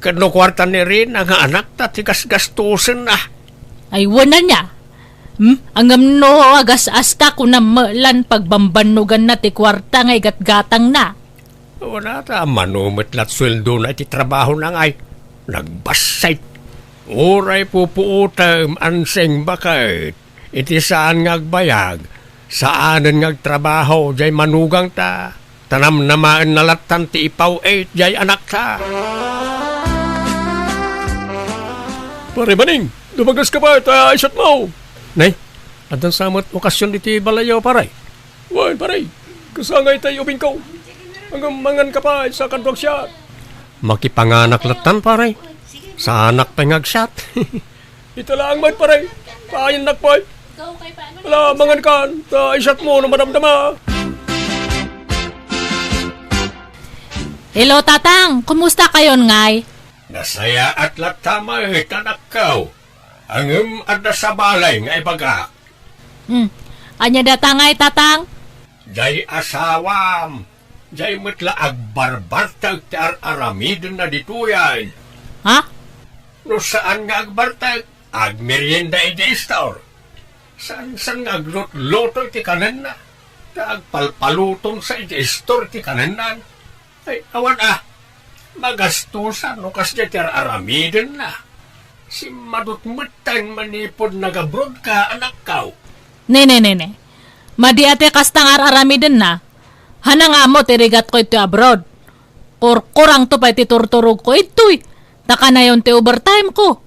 Ket no kuarta ni Rina nga anakta ti gasgastosenna? Ay, wen ania? Hmm? Ngem no agas-asta, kunam met lan pagbambannoganna ti kuarta nga igatgatangna. Wen a ta, mano met lat sueldona iti trabahona ngay? Nagbassit. Uray pupuotem, Ansing, baket. Iti saan nga agbayag, saanen nga agtrabaho jay manugangta, ta namnamaenna lattan ti ipaw-it jay anakta. Pare Maning, dumagaska pay ta isatmo. Nay, addan sa met okasion iti balayyo, pare? Wen, pare, kasangay tay ubingko. Ngem manganka pay sa kaduak siat. Makipanganak lattan, pare. Saanak pay nga agsiat. Ita laeng met, pare. Payennak pay. Ala, mangankan, ta isatmo no madamdama. Hello, Tatang. Kumusta kayon ngay? Nasayaat latta met, anakko. Ngem adda sa balay nga ibagak. Hmm. Ania data ngay, Tatang? Jay asawam, jay met la agbarbartek ti ar-aramidenna ditoyen. Ha? No saan nga agbartek, agmerienda iti istor. Saan, saan nga aglutluto iti kanenna, ta agpalpaluton sa iti istor iti kanennan. Ay, awan a. Magastosan no kasdiay ti ar-aramidenna. Simmadut metten manipud nagabrodka, anakko. Ne, ne, ne, ne. Madi a ti kasta nga ar-aramidenna. Hanangammo ti rigatko iti abroad. Kurkurangto pay ti turturogko itoy. Ta kanayon ti overtime ko.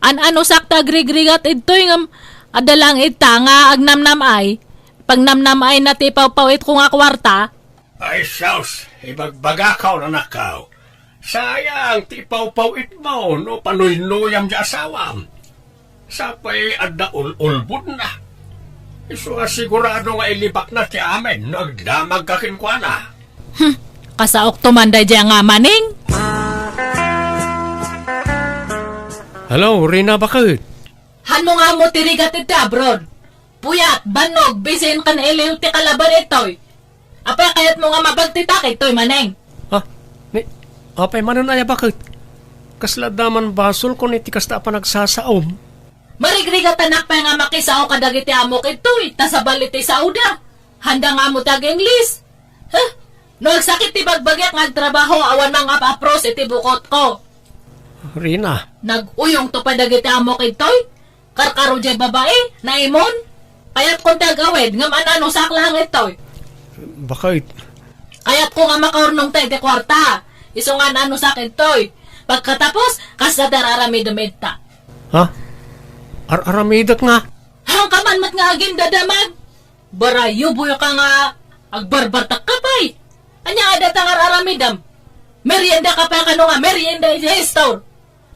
An-anusak ti agrigrigat itoy ngem adda laeng ita nga agnamnam-ay. Pagnamnam-ayna ti ipawpaw-itko nga kuarta. Ay, sus, ibagbagakon, anakko. Sayang ti ipawpaw-itmo no panuynuyam ti asawam. Sapay adda ul-ulbodna. Isu a sigurado nga ilibakna ti amin no agdamagka kenkuana. Hmm, kasaokto man daydiay nga Maning. Hello, Rina, baket? Hanno nga ammo ti rigat iti abroad? Puyat, bannog, bisin ken iliw ti kalaban itoy. Apay, kayatmo nga mabagtitak itoy, Maning? Ha? Ni, apay manen aya, baket? Kasla adda man basolko iti kasta a panagsasaom. Marigrigatanak pay nga makisao kadagiti amok itoy, ta sabali ti saoda. Handa nga ammo ti ag-Ingles. Huh? No agsakit ti bagbagiak nga agtrabaho, awan mangap-apros iti bukotko. Rina. Nag-uyongto pay dagiti amok itoy? Karkaro jay babai, naimon. Kayatkon ti agawid, ngem an-anusak laeng itoy. Baket? Kayatko nga makaurnongta iti kuarta. Isu nga an-anusak itoy. Pagkatapos, kasta ti ar-aramidem ita. Ha? Ar-aramidek nga? Hanka man met nga agindadamag. Barayuboyka nga agbarbartakka pay. Ania a data nga ar-aramidem? Meriendaka pay kano nga merienda iti store?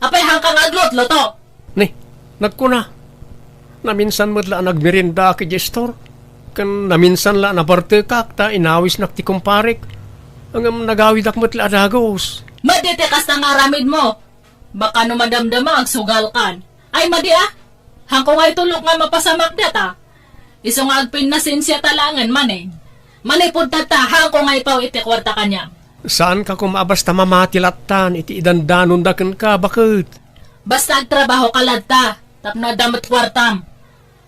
Apay, hanka nga aglutluto? Ni, nagkuna, naminsan met la a nagmeriendaak idiay store. Ken naminsan la a nabartekak ta inawisnak ti kumparek. Ngem nagawidak met la a dagus. Madi ti kasta nga aramidmo. Baka no madamdama, agsugalkan. Ay, madi a. Hanko nga itulok nga mapasamak data. Isu nga agpinnasensia ta laengen, Maning. Manipud tatta, hanko nga ipaw iti kuarta kaniam. Saanka koma a basta mamati lattan iti idandanonda kenka, baket? Basta agtrabahoka latta, tapno adda met kuartam.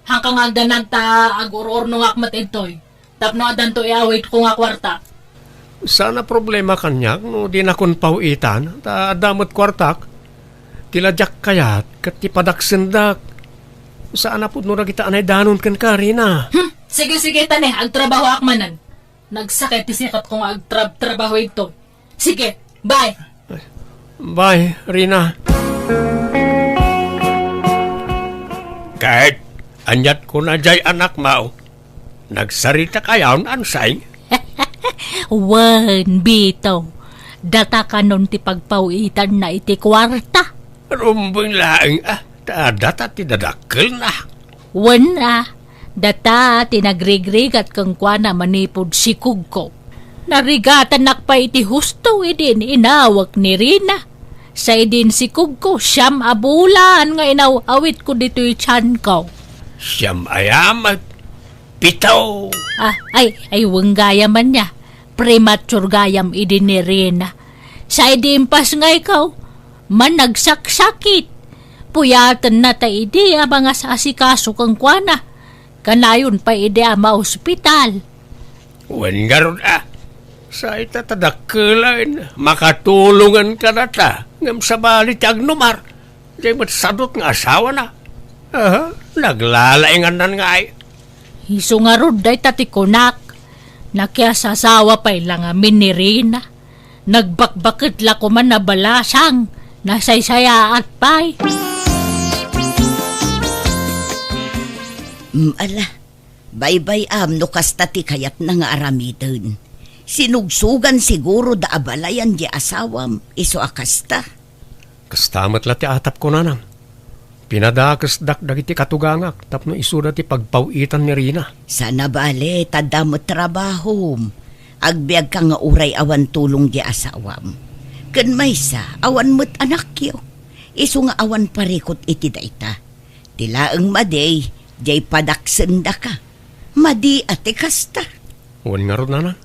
Hanka nga agdanag ta agur-urnongak met idtoy. Tapno addanto iawidko nga kuarta. Saan a problema kaniak no dinakon paw-itan, ta adda met kuartak. Ti la diak kayat ket ti padaksendak. Saan a pudno dagita a naidanon kenka, Rina. Hmm, sige, sige, ta ne, agtrabahoak manen. Nagsakit ti sikatko nga agtrab-trabaho idto. Sige, bye. Bye, Rina. Ket, aniat kuna jay anakmo? Nagsarita kayon, Ansing? Wen, Bito. Data kanon ti pagpaw-itanna iti kuarta. Rumbeng laeng, a, ta data ti dadakkelna. Wen a, data ti nagrigrigat kenkuana manipud sikugko. Narigatannak pay iti husto idi in-inawek ni Rina. Sa idin sikogko, siam a bulan nga inaw-awitko ditoy tianko. Siam aya met? Pito! Ah, ay, ay, wen gayam ania. Premature gayam idi ni Rina. Sa idi impasngayko, managsaksakit. Puyatenna ta idi a mangas-asikaso kenkuana. Kanayon pay idi a maospital. Wen ngarud a, sa ita ta dakkelen, makatulongen kadata, ngem sabali ti agnumar, diay met sadut nga asawana. Aha, naglalaingannan nga ay. Isu ngarud dayta ti kunak, nakiasasawa pay la ngamin ni Rina. Nagbakbaket la koman a balasang, nasaysayaat pay. Mm, ala, baybay-am no kasta ti kayatna nga aramiden. Sinugsogan siguro da a balayan di asawam, isu a kasta. Kasta met la ti atapko, nanang. Pinadakesdak dagiti katugangak tapno isuda ti pagpaw-itan ni Rina. Sana bale, ta adda met trabahom. Agbiagka nga uray awan tulong di asawam. Ken maysa, awan met anakyo. Isu nga awan parikut iti dayta. Ti laeng madi, diay padaksendaka. Madi a ti kasta. Wen ngarud, nanang.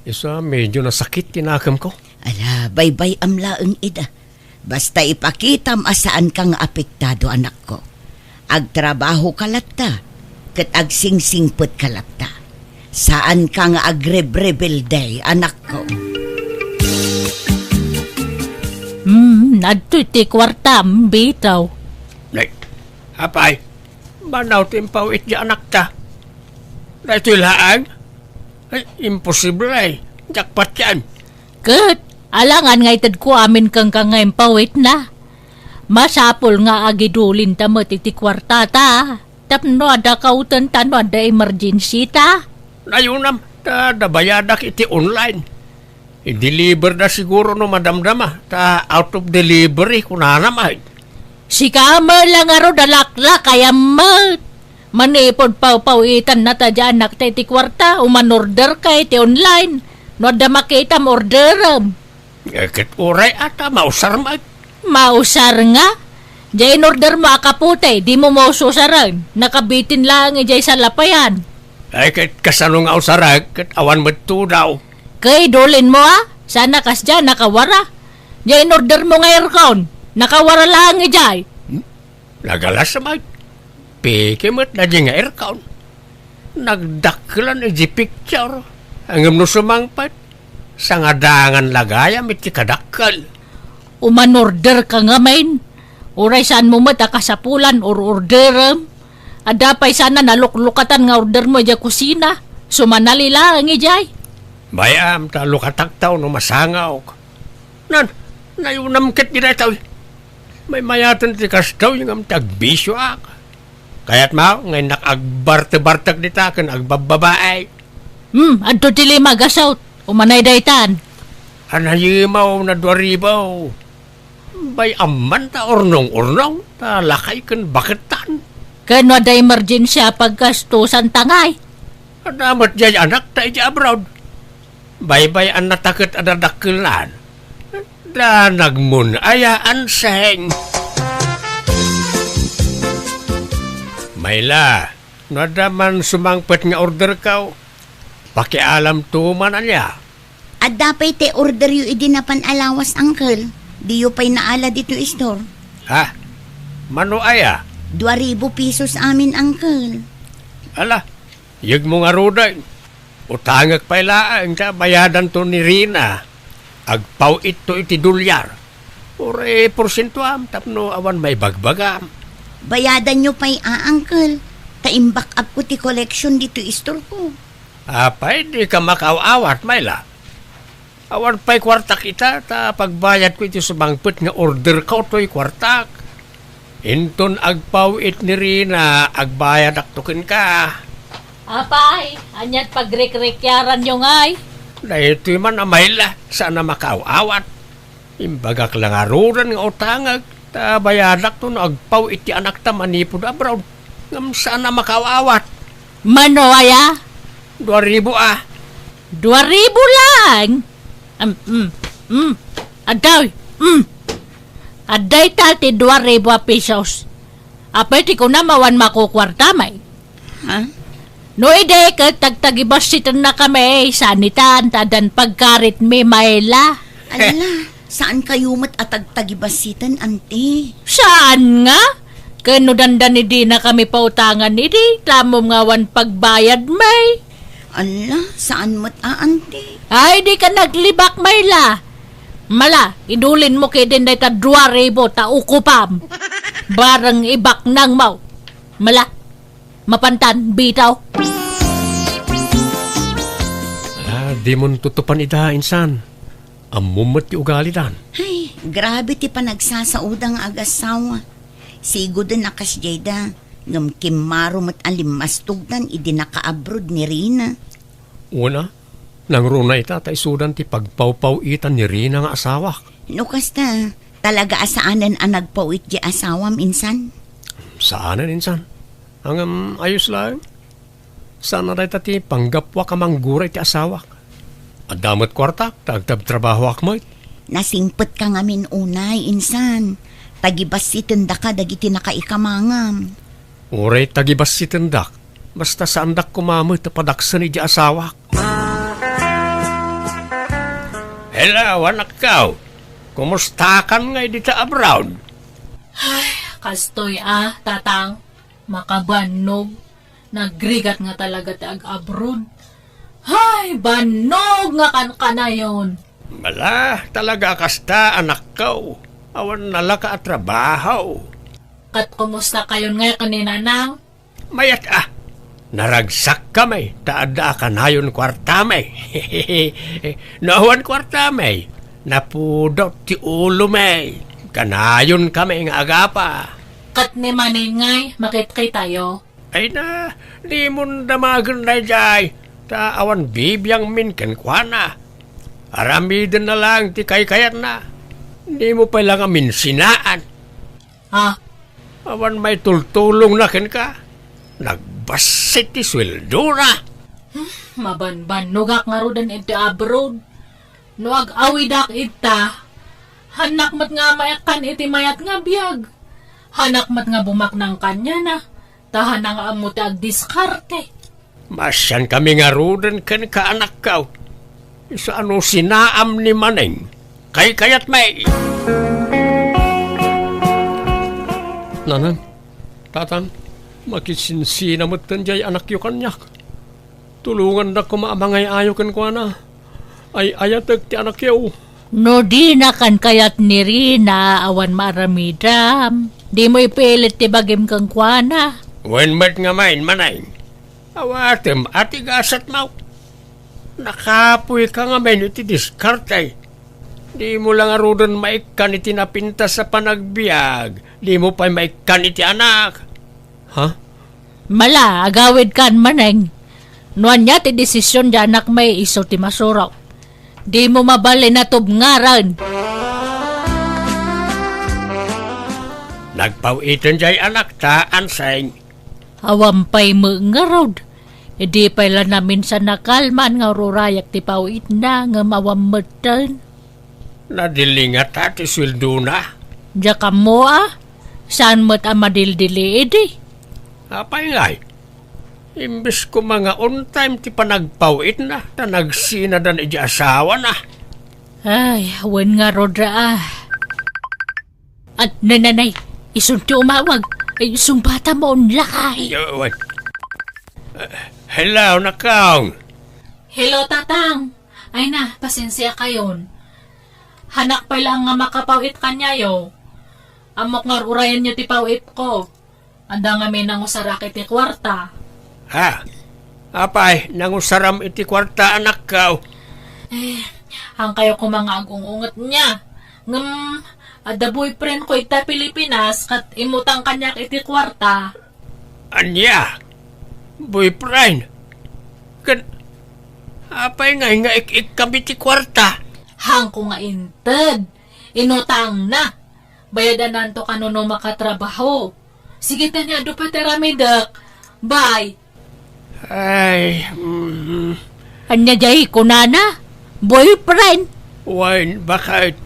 Isu a medio nasakit ti nakemko. Ala, baybay-am laeng ida. Basta ipakitam a saanka nga apektado, anakko. Agtrabahoka latta, ket agsingsingpetka latta. Saanka nga agrebrebelde, anakko. Hmm, adtoy ti kuartam, bitaw. Nay, apay, manaw ti impaw-it di anakta. Daytoy laeng? Ay, imposible ay. Jackpot yan. Ket, alangan nga itedko amin kenka nga impaw-itna. Masapul nga agidulinta met iti kuartata. Tapno adda kautenta no adda emergency ta. Nayunam, ta adda bayadak iti online. I-deliver da siguro no madamdama, ta out of delivery, kunana met. Sika met la ngarud a laklak, ayam met. Manipud pawpaw-itanna ta di anakta iti kuarta, umanorder ka iti online. No adda makitam, orderem. Eh, ket uray ata, mausar met. Mausar nga? Diay inorder mo a kapote, di mo maususaren. Nakabitin laeng idiay salapayan. Ay, ket kasano nga usarek, ket awan met tudaw. Kay, dulin mo, a? Sana kasdiay, nakawara. Diay inorder mo nga aircon, nakawara laeng idiay. Hmm? Nagalas met. Peke met daydi nga aircon. Nagdakkelan iti picture. Ngem no sumangpet, sangadangan la gayam iti kadakkel. Umanorder ka ngamin. Uray saan mo met a kasapulan or orderem. Adda pay sana naluklukatan nga order mo idiay kusina. Sumanali laeng idiay. Bay-am ta lukatak ta no masangawk. Nan, nayunam ket di daytoy. Maymayaten ti kastoy ngem ti agbisioak. Kayatmo nga innak agbartebartek dita ken agbabbabae? Hmm, adto ti lima a gasut. Umanay daytan. Anayimaw na dua ribu. Bay-am man ta urnong-urnong, ta lakay ken baketan. Ken no adda emergency a paggastusan ta ngay? Adda met diay anakta iti abroad. Baybay-annata ket adda dakkelnan. Da nagmun-ayaan seng. Mayla, no adda man sumangpet nga orderko, pakialamto man ania. Adda pay ti orderyo idi napan a lawas, uncle. Diyo pay naala ditoy store. Ha? Mano aya? Dua ribu pesos amin, uncle. Ala, yegmo ngaruden. Utangek pay laeng ta bayadanto ni Rina. Agpaw-itto iti dolyar. Uray porsientoam tapno awan maibagbagam. Bayadanyo pay a, uncle. Ta imbak-upko ti collection ditoy istorko. Apay, dika makaaw-awat, Mayla? Awan pay kuartak ita, ta pagbayadko iti sumangpet nga orderko toy kuartak. Inton agpaw-it ni Rina, agbayadakto kenka. Apay, aniat pagrikrikyaranyo ngay? Daytoy man a Mayla, saan a makaaw-awat. Imbagak la ngaruden nga utangek, ta bayadakto no agpaw-it ti anakta manipud abroad. Ngem saan a makaaw-awat. Mano aya? Dua ribu a. Dua ribu lang? Am, mm, mm. Adtoy, mm. Adda ita ti dua ribu a pesos. Apay ti kunam awan makukuarta, may? Ha? No idi ket tagtagibassitennakami, sanitan ta addan pagkaritmi, Mayla. Ala, saan kayo met a tagtagibassiten, anti? Saan nga? Ken no dandani dinakami pautangan idi, tamom nga awan pagbayad, may. Ala, saan met a, anti? Ay, di ka naglibak, Mayla. Mala, idulin mo kidin dayta dua ribu ta ukupam. Bareng ibaknang mo. Mala, mapantan, bitaw. Ala, di mon tutupan ida, insan. Ammom met ti ugalidan. Ay, grabe ti panagsasaoda nga agasawa. Sigoden a kasdiay da, ngem kimmaro met a limmastogdan idi nakaabroad ni Rina. Wen a, nangruna ita ta isudan ti pagpawpaw-itan ni Rina nga asawak. No kasta, talaga a saanen a nagpaw-it di asawam, insan? Saanen, insan. Ngem, ayos laeng. Saan a dayta ti panggapuak a mangguray ti asawak. Adda met kuartak ta agtabtrabahoak met. Nasingpetka ngamin unay, insan. Tagibassitendaka dagiti nakaikamangam. Uray tagibassitendak, basta saandak koma met a padaksen idiay asawak. Hello, anakko. Kumustakan ngay dita abroad? Ay, kastoy a, tatang. Makabannog. Nagrigat nga talaga ti ag-abroad. Hay, bannog nga kankanayon! Mala, talaga a kasta, anakko. Awan nalaka a trabaho. Ket kumusta kayon ngay ken ni Nanang? Mayat a. Naragsak kami, ta adda a kanayon kuartami. No awan kuartami, napudot ti ulomi. Kanayon kami nga agapa. Ket ni Maneng ngay, makitkitayo? Ay na, dimon damagen daydiay, ta awan bibiangmin kenkuana. Aramidenna laeng ti kaykayatna. Dimo pay la ngamin sinaan. Ah. Awan maitultulongna kenka. Nagbassit ti sueldona. Hmm, mabanbannogak ngaruden iti abroad. No ag-awidak ita, hannak met nga maikkan iti mayat nga biag. Hannak met nga bumaknang kaniana, ta hana nga ammo ti agdiskarte. Maasian kami ngaruden kenka, anakko. Isu a no sinaam ni Maneng, kaykayatmi. Nanang, tatang, makisinsina metten diay anakyo kaniak. Tulongandak koma a mangay-ayo kenkuana. Ay-ayatek ti anakyo. No dina kankayat ni Rina, awan maaramidam. Dimo ipilit ti bagim kenkuana. Wen met ngamin, Maneng. Awatem a ti gasatmo. Nakapoyka ngamin iti diskarte. Dimo la ngaruden maikkan iti napintas a panagbiag. Dimo pay maikkan iti anak. Ha? Mala, agawidkan, Maneng. No ania ti desisyon ti anakmi, isu ti masurok. Dimo mabalin a tubngaran. Nagpaw-iten diay anakta, Anseng. Awan pay met ngarud. Idi pay la naminsan a kalman nga ururayak ti paw-itna, ngem awan metten. Nadili ngata ti sueldona? Diak ammo a, saan met a madildili idi? Apay ngay? Imbes koma nga on time ti panagpaw-itna, ta nagsinadan idi asawana. Ay, wen ngarud a. At nananay, isun ti umawag. Ay, sungbatam on lakay. Yo, wen. Eh, hello, nakang. Hello, tatang. Ay na, pasensia kayon. Hanak pay laeng nga makapaw-it kaniayo. Ammok nga ur-urayenyo ti paw-itko. Adda ngamin nangusarak iti kuarta. Ha? Apay, nangusaram iti kuarta, anakko? Eh, haankayo koma nga agung-unget nia. Ngem, adda boyfriendko ita Pilipinas ket immutang kaniak iti kuarta. Ania? Boyfriend? Ket apay ngay nga ik-ikkam iti kuarta? Haanko nga inted. Inutangna. Bayadananto kano no makatrabaho. Sige, ta nia, adu pay ti aramidek. Bye. Ay, mm. Ania diay kunana? Boyfriend? Wen, baket?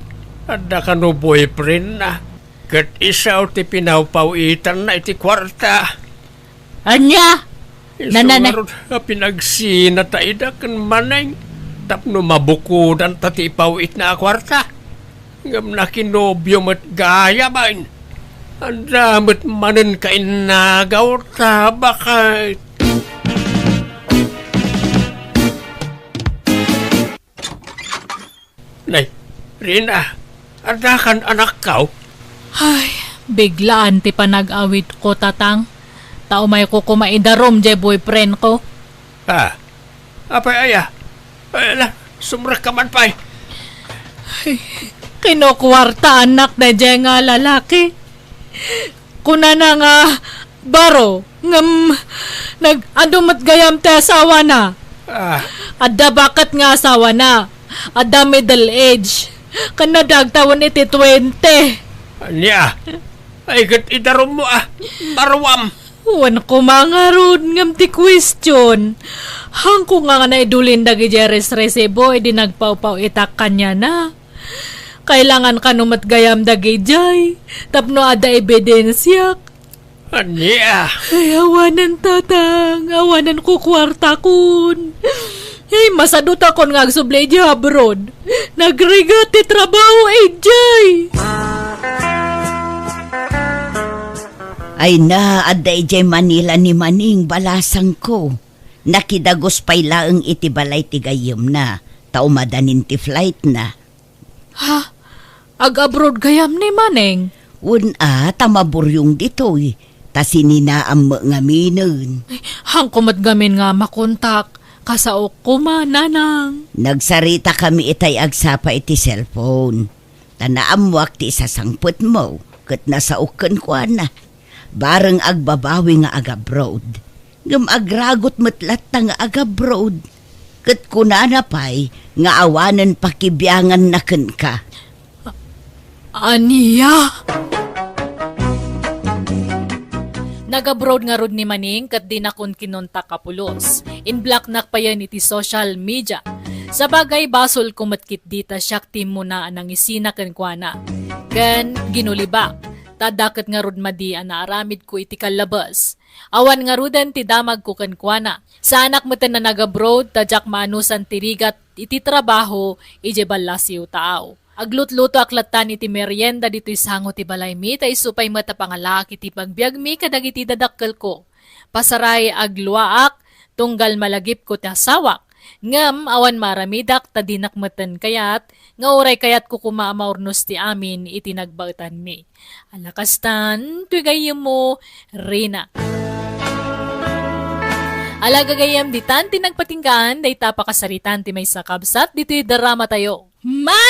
Adda kano boyfriendna? Ket isu ti pinawpaw-itanna iti kuarta. Ania? Isu Nananay- ngarud a pinagsina ta ida ken Maneng tapno mabukodanta ti ipaw-itna a kuarta. Ngem nakinobio met gayamen. Adda met manen kainnagaw ta baka. Nay, Rina, adda kan anakkaw? Ay, biglaan ti panag-awidko, Tatang. Ta umayko koma idarum jay boyfriendko. Ah, apay aya? Ay, ala, sumrekka man pay. Ay, kinokuartaannak dayjay nga lalaki. Kunana nga baro, ngem nag-adu met gayam ti asawana. Ah. Adda baket nga asawana. Adda middle age. Ken nadagtawen iti twenty. Ania? Ay, ket idarummo, ah. Baruam. Wen koma ngarud ngem ti question. Hangko nga naidulin dagiti resresibo idi nagpawpaw-itak kaniana. Kailangan kano met gayam dagidiay tapno adda ebidensiak. Ania? Ay, awanen, Tatang. Awanen ko kuartakon. Ay, masadutakon nga agsubli idiay abroad. Nagrigat ti trabaho idiay. Ay na, adda idiay Manila ni Maneng, balasangko. Nakidagus pay laeng iti balay ti gayyemna, ta umadanin ti flightna. Ha? Ag-abroad gayam ni Maneng? Wen a, ta maburyong ditoy, ta sininaam met ngaminen. Ay, hangko met gamin nga makontak, kasaok koma, Nanang. Nagsaritakami itay agsapa iti cellphone. Ta naammoak ti isasangpetmo ket nasaok kenkuana. Bareng agbabawi nga agabroad. Ngem agragot met latta nga agabroad. Ket kunana pay nga awanen pakibianganna kenka. Ania? Nagabroad ngarud ni Maneng ket dinakon kinontak a pulos. Inblocknak payen iti social media. Sabagay, basolko met ketdi ta siak ti immuna a nangisina kenkuana. Ken ginulibak, ta adda ket ngarud madi a naaramidko iti kallabes. Awan ngaruden ti damagko kenkuana. Saanak meten a nagabroad ta diak maanusan ti rigat iti trabaho idiay ballasiw taaw. Aglutlutoak lattan iti merienda ditoy sango ti balaymi ta isu pay met a pangalaak iti pagbiagmi kadagiti dadakkelko. Pasaray agluaak, tunggal malagipko ti asawak. Ngem awan maaramidak ta dinak meten kayat nga uray kayatko koma a maurnos ti amin iti nagbaetanmi. Ala kastan, toy gayyemmo, Rina. Ala gagayyem, ditan ti nagpatinggaan dayta a pakasaritaan ti maysa a kabsat ditoy dramatayo. Manang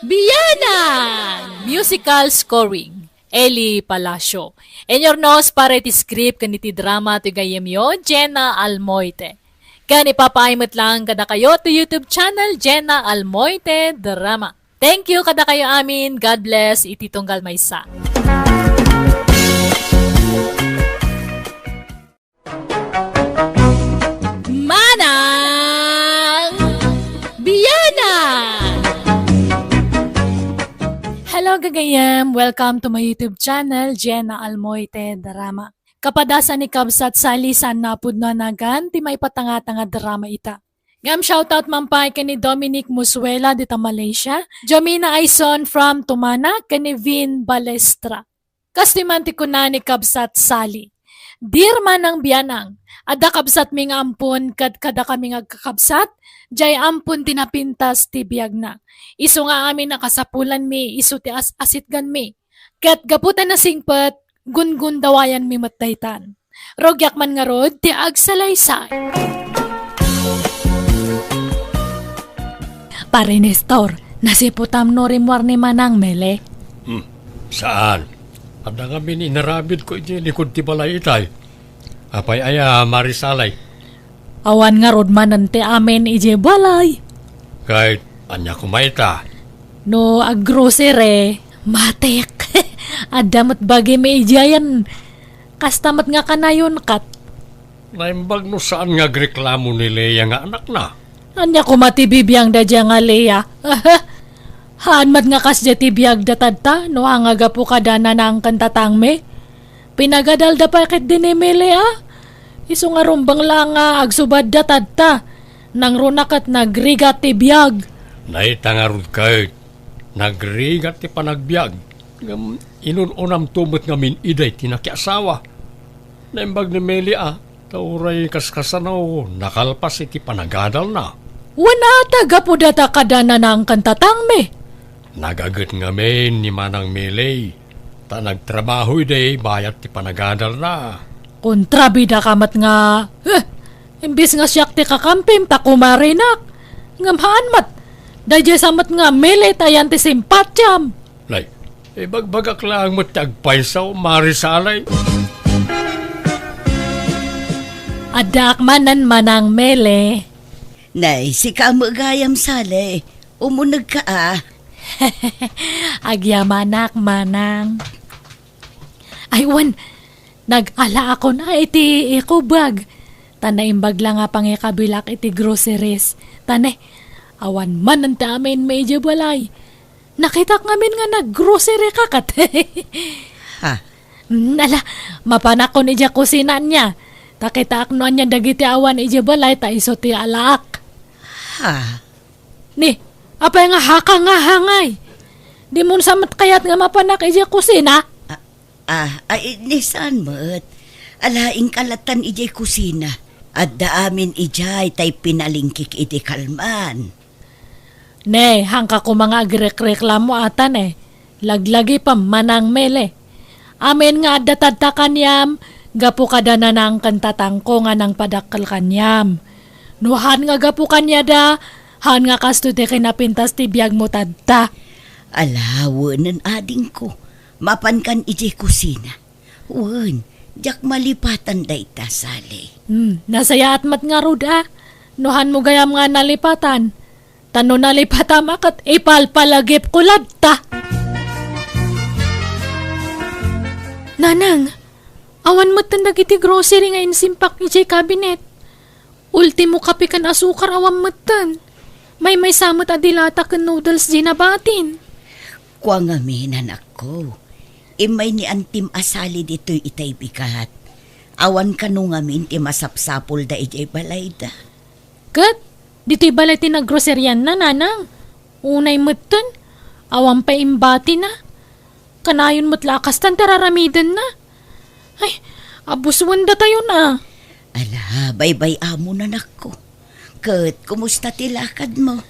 Bianang! Musical scoring, Eli Palacio. Inurnos para iti script ken iti drama ti gayyemyo, Jenna Almoite. Ken ipapaay met laeng kadakayo ti YouTube channel, Jenna Almoite Drama. Thank you kadakayo amin. God bless iti tunggal maysa. Manang Bianang! Hello, gagayem! Welcome to my YouTube channel, Jenna Almoite Drama. Kapadasan ni Kabsat Sally, saan nga pudno a nagan ti maipatangtang a drama ita. Ngem shoutout man pay ken ni Dominic Musuela dita Malaysia, Jomina Aison from Tumana, ken ni Vin Balestra. Kastoy man ti kuna ni Kabsat Sally, "Dear Manang Bianang, adda kabsatmi nga ampon ket kadakami nga agkakabsat, jay ampon ti napintas ti biagna. Isu nga amin a kasapulanmi, isu ti as-asitganmi. Ket gapu ta nasingpet, gungundawayanmi met daytan. Rugiak man ngarud ti agsalaysay." Pare Nestor, nasiputam no rimmuar ni Manang Mele? Hmm, saan? Adda ngamin inaramidko idiay likud ti balay itay. Apay aya, Mare Sally? Awan ngarud manen ti amin idiay balay. Ket ania koma ita? No aggrocery, matik. Adda met bagimi idiayen. Kasta met nga kanayon ket. Naimbag no saan nga agreklamo ni Lea nga anakna. Ania koma ti bibiangda dia nga Lea? Haan met nga kasdiay ti biagda tatta, no haan nga gapu kada Nanang ken Tatangmi. Pinagadalda pay ketdi ni Mele a. Isu nga rumbeng la nga agsubadda tatta. Nangruna ket nagrigat ti biag. Dayta ngarud ket nagrigat ti panagbiag. Ngem inun-unamto met ngamin idiay ti nakiasawa. Naimbag ni Mele a, ta uray kaskasano, nakalpas iti panagadalna. Wen a ta gapu data kada Nanang ken Tatangmi. Nagaget ngamin ni Manang Mele, ta nagtrabaho idi bayat ti panagadalna. Kontrabida ka met nga, eh, imbes nga siak ti kakampim ta kumarinak. Ngem haan met, daydiay sa met nga Mele ta yan ti simpatiam. Nay, ibagbagak laeng met ti agpayso, Mari Sale. Addaak manen, Manang Mele. Nay, sika met gayam, Sale. Umunegka a. Agyamanak, Manang. Ay, wen, nag-alaakon a iti ikubag. Ta naimbag la nga pangikabilak iti groceries. Ta ne, awan manen ti amin idiay balay. Nakitak ngamin nga nag-grocery ka ket. Ha? Mm, ala, mapanakon idiay kusina ania. Ta kitaak no ania dagiti awan idiay balay ta isu ti alaak. Ha? Ni, apay nga haka nga hangay? Dimon sa met kayat nga mapanak idiay kusina? Ah, ah, ay, ni saan met? Ala, inka lattan idiay kusina. Adda amin idiay tay pinalingkik iti kalman. Ne, haanka koma nga agrekreklamo ata ne. Laglagipem, Manang Mele. Amin nga adda tatta kaniam, gapu kada Nanang ken Tatangko nga nangpadakkel kaniam. No haan nga gapu kaniada, haan nga kastoy ti kinapintas ti biagmo tatta. Ala, wenen adingko. Mapankan idiay kusina. Wen, diak malipatan dayta, Sale. Hmm, nasayaat met ngarud a. No haanmo gayam nga nalipatan. Ta no nalipatam a ket ipalpalagipko latta. Nanang, awan metten dagiti grocery nga insimpak idiay cabinet. Ultimo kape ken asukar awan metten. Maymaysa met a dilata ken noodles diay nabatin. Kua ngamin, anakko. Immay ni Antim a Sale ditoy itay bigat. Awan kano ngamin ti masapsapulda idiay balayda. Ket, ditoy balay ti nagroserianna, Nanang. Unay metten, awan pay imbatina. Kanayon met la a kastan ti raramidenna. Ay, abusuen datayon a. Ala, baybay-amon, anakko. Ket, kumusta ti lakadmo?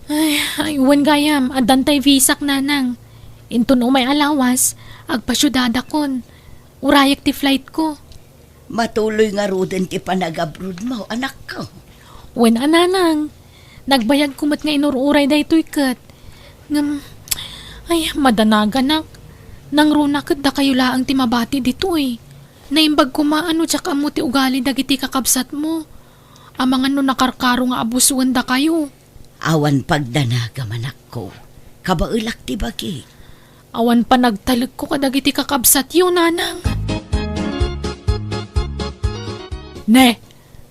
Ay, ay, wen gayam, addan tay visak, Nanang. Inton umay a lawas, agpasiudadakon. Urayek ti flightko. Matuloy ngaruden ti panagabroadmo, anakko. Wen a, Nanang, nagbayagko met nga inur-uray daytoy ket. Ngem, ay, madanaganak. Nangruna ket dakayo laeng ti mabati ditoy. Naimbag koma a no diak ammo ti ugali dagiti kakabsatmo. Amangan no nakarkaro nga abusuen dakayo. Awan pagdanagam, anakko. Kabaelak ti bagi. Awan panagtalekko kadagiti kakabsatyo, Nanang. Ne,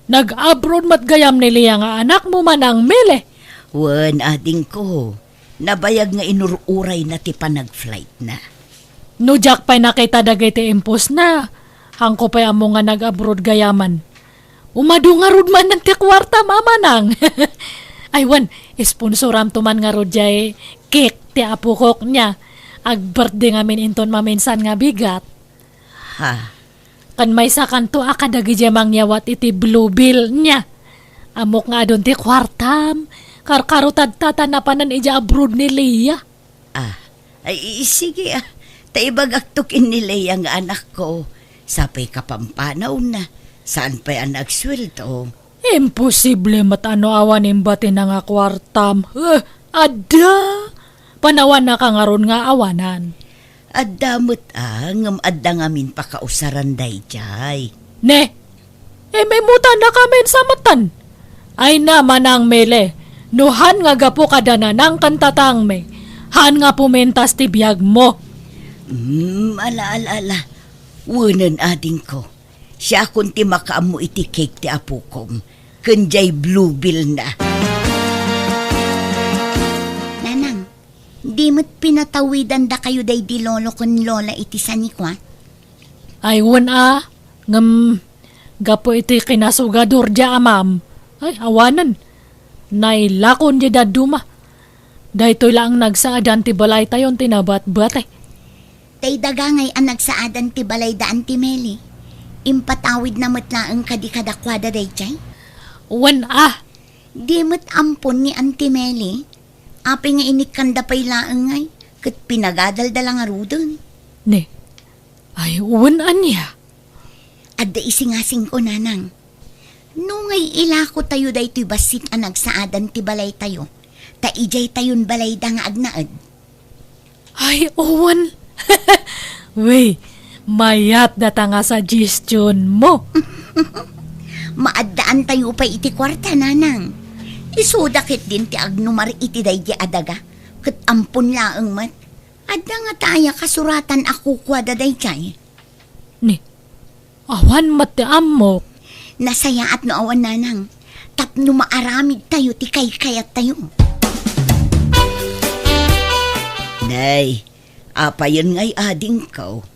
nag-abroad met gayam ni Lea nga anakmo, Manang Mele? Wen, adingko. Nabayag nga inur-urayna ti panagflightna. No diak pay nakita dagiti impostna, haanko pay ammo nga nag-abroad gayaman. Umadu ngarud manen ti kuartam, Manang. Ay, wen, sponsoramto man ngarud diay cake ti apokok nia. Ag-birthday ngamin inton maminsan nga bigat. Ha? Ken maysakanto a kadagidiay mangyawat iti Bluebell nia. Ammok nga adun ti kuartam. Karkaro tatta ta napanen idiay abroad ni Lea. Ah, ay, i-, sige, ah. Ta ibagakto ken ni Lea nga anakko, sa pay kapampanawna, saan pay a nagsueldo. Imposible met a no awan imbatina nga kuartam. Eh, adda! Panawanaka ngarud nga awanan. Adda met a, ngem adda ngamin pakausaran daydiay. Ne? Imimutannakamin sa metten. Ay na, Manang Mele, no han nga gapu kada Nanang ken Tatangmi, han nga pumintas ti biagmo. Hmm, ala, ala, ala. Wenen, adingko. Siakon ti makaammo iti cake ti apokom, ken diay Bluebell na. Nanang, Di met pinatawidandakayo daydi lolo ken lola iti sanikua? Ay, wen a, ngem gapu iti kinasugadur diay amam, ay, awanen. Nailakon diay dadduma. Daytoy laeng nagsaadan ti balaytayon ti nabatbati. Tay daga ngay a nagsaadan ti balay da Auntie Meli. Impatawidna met laeng kadi kadakuada daydiay? Wen a. Di met ampon ni Auntie Meli. Apay nga inikkanda pay laeng ngay, ket pinagadalda la ngaruden. Ne. Ay, wen ania? Adda isingasingko, nanang. No ngay ilakotayo daytoy bassit a nagsaadan ti balaytayo, ta idiaytayon balayda nga agnaed. Ay, wen. Wey, mayat data nga suggestion mo. Maaddaantayo pay iti kuarta, nanang. Isuda ketdin ti agnumar iti daydi a daga, ket ampon laeng met. Adda ngata aya kasuratan a kukuada daydiay? Ni, awan met ti ammok. Nasayaat no awan, nanang, tapno maaramidtayo ti kaykayattayo. Nay, apayen ngay adingko?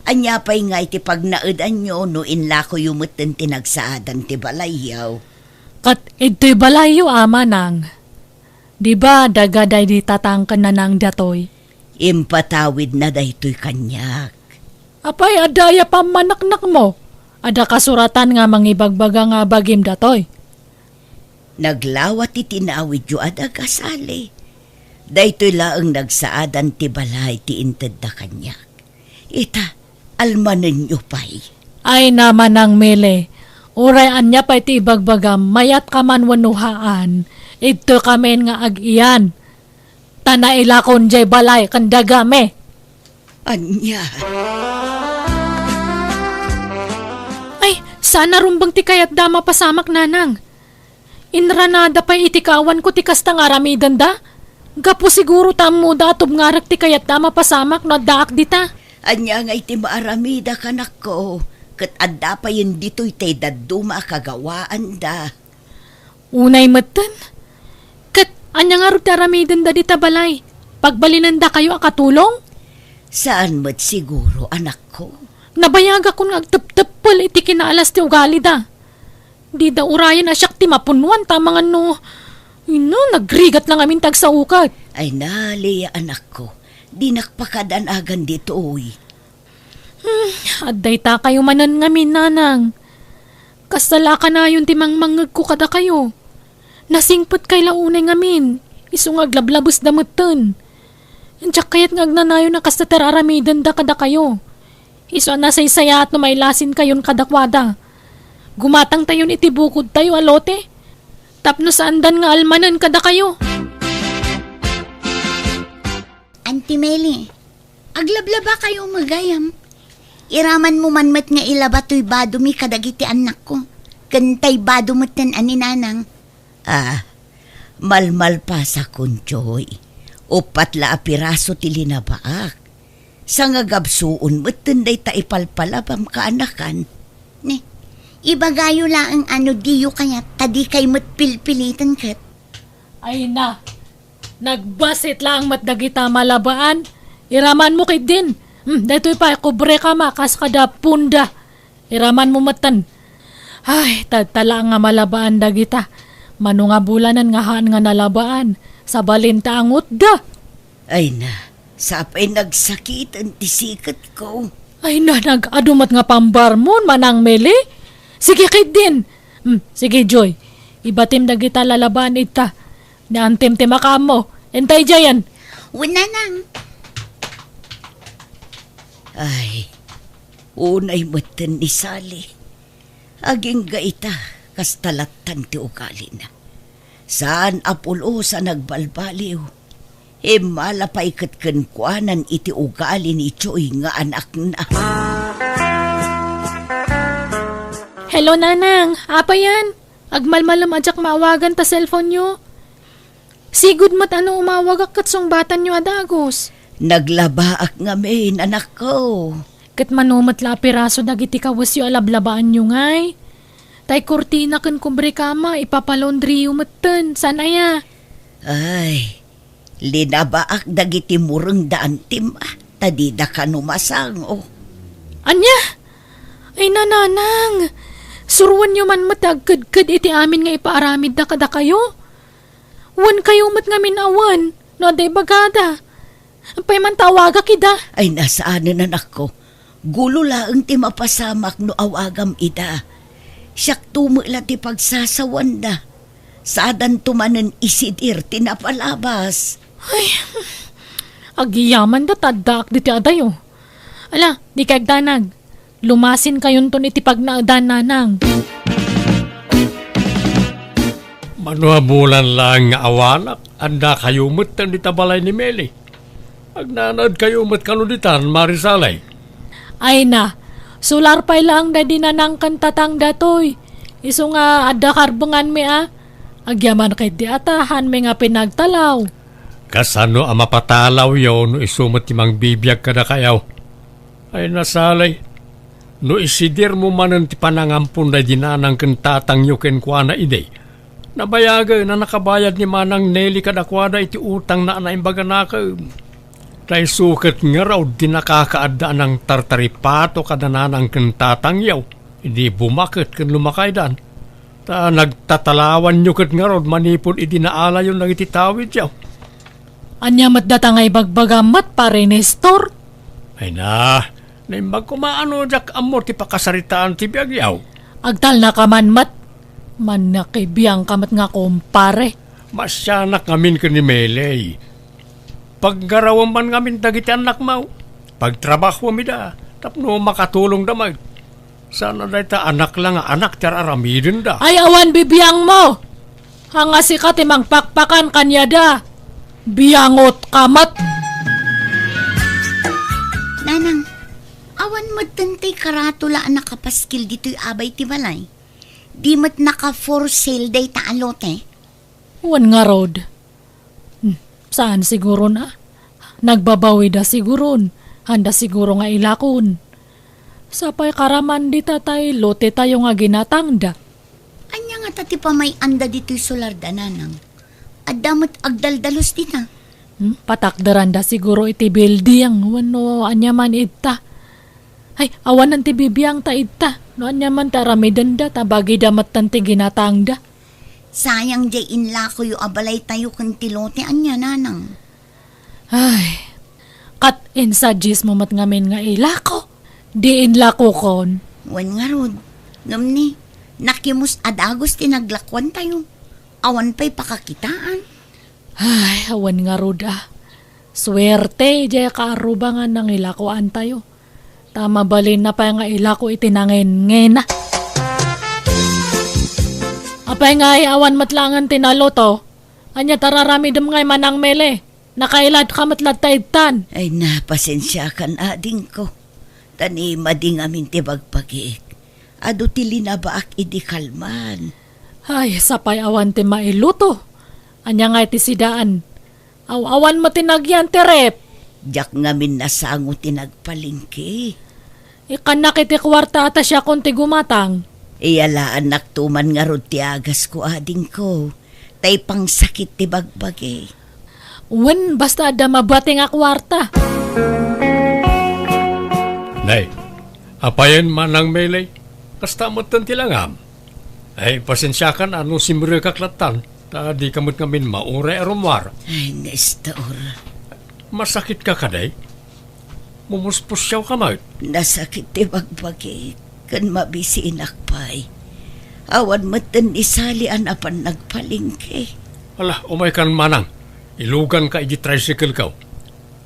Ania pay ngay ti pagnaedanyo no inlakoyo metten ti nagsaadan ti balayyo? Ket idtoy balayyo, a manang. Di ba, daga daydi tatang ken nanang datoy? Impatawidna daytoy kaniak. Apay, adda aya pammaneknekmo? Adda kasuratan nga mangibagbaga nga bagim datoy? Naglawa ti tinawidyo a daga, Sally. Daytoy laeng nagsaadan ti balay ti intedda kaniak. Ita, almanenyo pay. Ay na, Manang Mele, uray ania pay ti ibagbagam, mayat ka man wenno haan, idtoy kamin nga ag-iyan. Ta nailakon jay balay ken dagami. Ania? Ay, saan a rumbeng ti kayatda a mapasamak, nanang. Inranada pay iti kaawanko ti kasta nga aramidenda. Gapu siguro ta ammoda a tubngarek ti kayatda a mapasamak no addaak dita. Ania ngay ti maaramidak, anakko? Ket adda payen ditoy tay dadduma a kagawaanda. Unay metten. Ket ania ngarud ti aramidenda dita balay? Pagbalinendakayo a katulong? Saan met siguro, anakko. Nabayagakon nga agtepteppel iti kinaalas ti ugalida. Dida urayen a siak ti mapunnuan ta amangan no, ino, nagrigat la ngamin ti agsaukat. Ay na, Lea, anakko, dinak pakadanagan ditoy. Hmm, adda itakayo manen ngamin, nanang. Kasta la a kanayon ti mangmangngegko kadakayo. Nasingpetkay la unay ngamin, isu nga aglablabesda metten. Diak kayat nga agnanayon a kasta ti ar-aramidenda kadakayo. Isu a nasaysayaat no mailasinkayon kadakuada. Gumatangtayon iti bukodtayo a lote, tapno saandan nga almanen kadakayo. Auntie Meli, aglablabakayo met gayam. Iramanmo man met nga ilaba toy badomi kadagiti annakko, ken tay bado metten a ni nanang. Ah, malmalpasakon, Joy. Uppat la a piraso ti linabaak. Sangagabsuon metten dayta ipalpalabam kaanakan. Ne, ibagayo laeng a no diyo kayat ta dikay met pilpiliten ket. Ay na, nagbassit laeng met dagita malabaan. Iramanmo ketdin. Hmm, daytoy pay, kubreka ma, kas kada punda. Iramanmo metten. Ay, tadta laeng nga malabaan dagita. Mano nga bulanen nga haan nga nalabaan, sabalin ta angutda. Ay na, sapay nagsakiten ti siketko. Ay na, nag-adu met nga pambarmon, Manang Meli. Sige, ketdin. Hmm, sige, Joy. Ibatim dagita lalabaan ita. Ni antem ti makaammo. Intay diayen. Wen, nanang. Ay, unay metten ni Sally. Agingga ita, kasta lattan ti ugalina. Saan a pulos a nagbalbaliw. Immala pay ket kenkuanan iti ugali ni Joy nga anakna. Hello, Nanang. Apayan? Agmalmalem a diak maawagan ta cellphone-yo. Sigud met a no umawagak ket sungbatanyo a dagus. Naglabaak ngamin, anakko. Ket mano met la a piraso dagiti kawesyo a lablabaanyo ngay? Tay kurtina ken kubrekama, ipapalaundriyo metten, saan aya? Ay, Linabaak dagiti mureng da Antim, a, ta dida kano masango. Ania? Ay, nanang, suroenyo man met ti agkedked iti amin nga ipaaramidda kadakayo. Wen kayo met ngamin awan, no adda ibagada. Apay man ta awagak ida? Ay, nasaanen, anakko. Gulo laeng ti mapasamak no awagam ida. Siakto met la ti pagsasawanda. Saadanto manen isidir ti napalabas. Ay, agyamanda ta addaak ditoy adayo. Ala, dika agdanag. Lumasin kayonton iti pagnaedan, nanang. Mano a bulan laeng nga awanak, adda kayo met dita balay ni Meli. Agnanaed kayo met kano ditan, Mari Sally? Ay na, sular pay laeng daydi nanang ken tatang datoy. Isu nga adda karbenganmi a. Agyaman ketdi a ta haanmi nga pinagtalaw. Kasano a mapatalawyo no isu met ti mangbibiag kadakayo? Ay na, Sally, no isidirmo manen ti panangampon daydi nanang ken tatangyo kenkuana idi, nabayagen a nakabayad ni Manang Nelly kadakuada iti utangna a naimbag a nakem. Ta isu ket ngarud ti nakakaadda a nangtartaripato kada nanang ken tatangyo idi bumaket ken lumakaydan. Ta nagtatalawanyo ket ngarud manipud idi naalayon dagiti tawidyo. Ania met data nga ibagbagam met, Pare Nestor? Ay na, naimbag koma a no diak ammo ti pakasaritaan ti biagyo. Agtalnaka man met. Mannakibiangka met nga kumpare. Maasianak ngamin ken ni Meley. Paggarawem man ngamin dagiti annakmo. Pagtrabahuem ida tapno makatulongda met. Saan a dayta anak la nga anak ti ar-aramidenda. Ay, awan bibiangmo! Ania sika ti mangpakpakan kaniada. Biangotka met! Nanang, awan metten ti karatula a nakapaskil ditoy abay ti balay. Di met naka-for sale dayta a lote. Wen ngarud. Hmm, saan siguron a? Nagbabawida siguron. Haanda siguro nga ilakon. Sapay karaman dita tay lotetayo nga ginatangda. Ania ngata ti pamay-anda ditoy solarda, Nanang? Adda met agdaldalos dita. Hmm, patakderanda siguro iti building wenno ania man idta. Ay, awanen ti bibiangta idta. No ania man ti aramidenda, ta bagida metten ti ginatangda. Sayang diay inlakoyo a balaytayo ken ti lote, ania, Nanang? Ay, ket insuggest mo met ngamin nga ilako. Di inlakokon. Wen ngarud, ngem ni, nakimus a dagus ti naglakuantayo. Awan pay pakakitaan. Ay, awan ngarud a. Suerte, diay kaarruba nga nangilakoantayo. Ta mabalinna pay nga ilako iti nangennena. Apay ngay awan met laengen ti naloto? Ania ti ar-aramidem ngay, Manang Mele? Nakailadka met latta idtan. Ay na, pasensiakan, adingko. Ta ni madi ngamin ti bagbagiek. Adu ti linabaak idi kalman. Ay, sapay awan ti mailuto. Ania ngay ti sidaan? Aw-awan met ti nagyan ti ref. Diak ngamin nasango ti nagpalengke. Ikkannak iti kuarta a ta siakon ti gumatang. Iyalaannakto man ngarud ti agasko, adingko. Ta ipangsakit ti bagbagi. Wen, basta adda mabati nga kuarta. Nay, apayen, Manang Mele? Kasta metten ti langam. Ay, pasensiakan a no simrekak lattan. Ta dika met ngamin mauray a rummuar. Ay, Nestor. Masakitka kadi? Mumuspusiawka met? Nasakit ti bagbagi, ken mabisinak pay. Awan metten ni Sally a napan nagpalengke. Ala, umaykan, Manang. Iluganka iti tricycle-ko.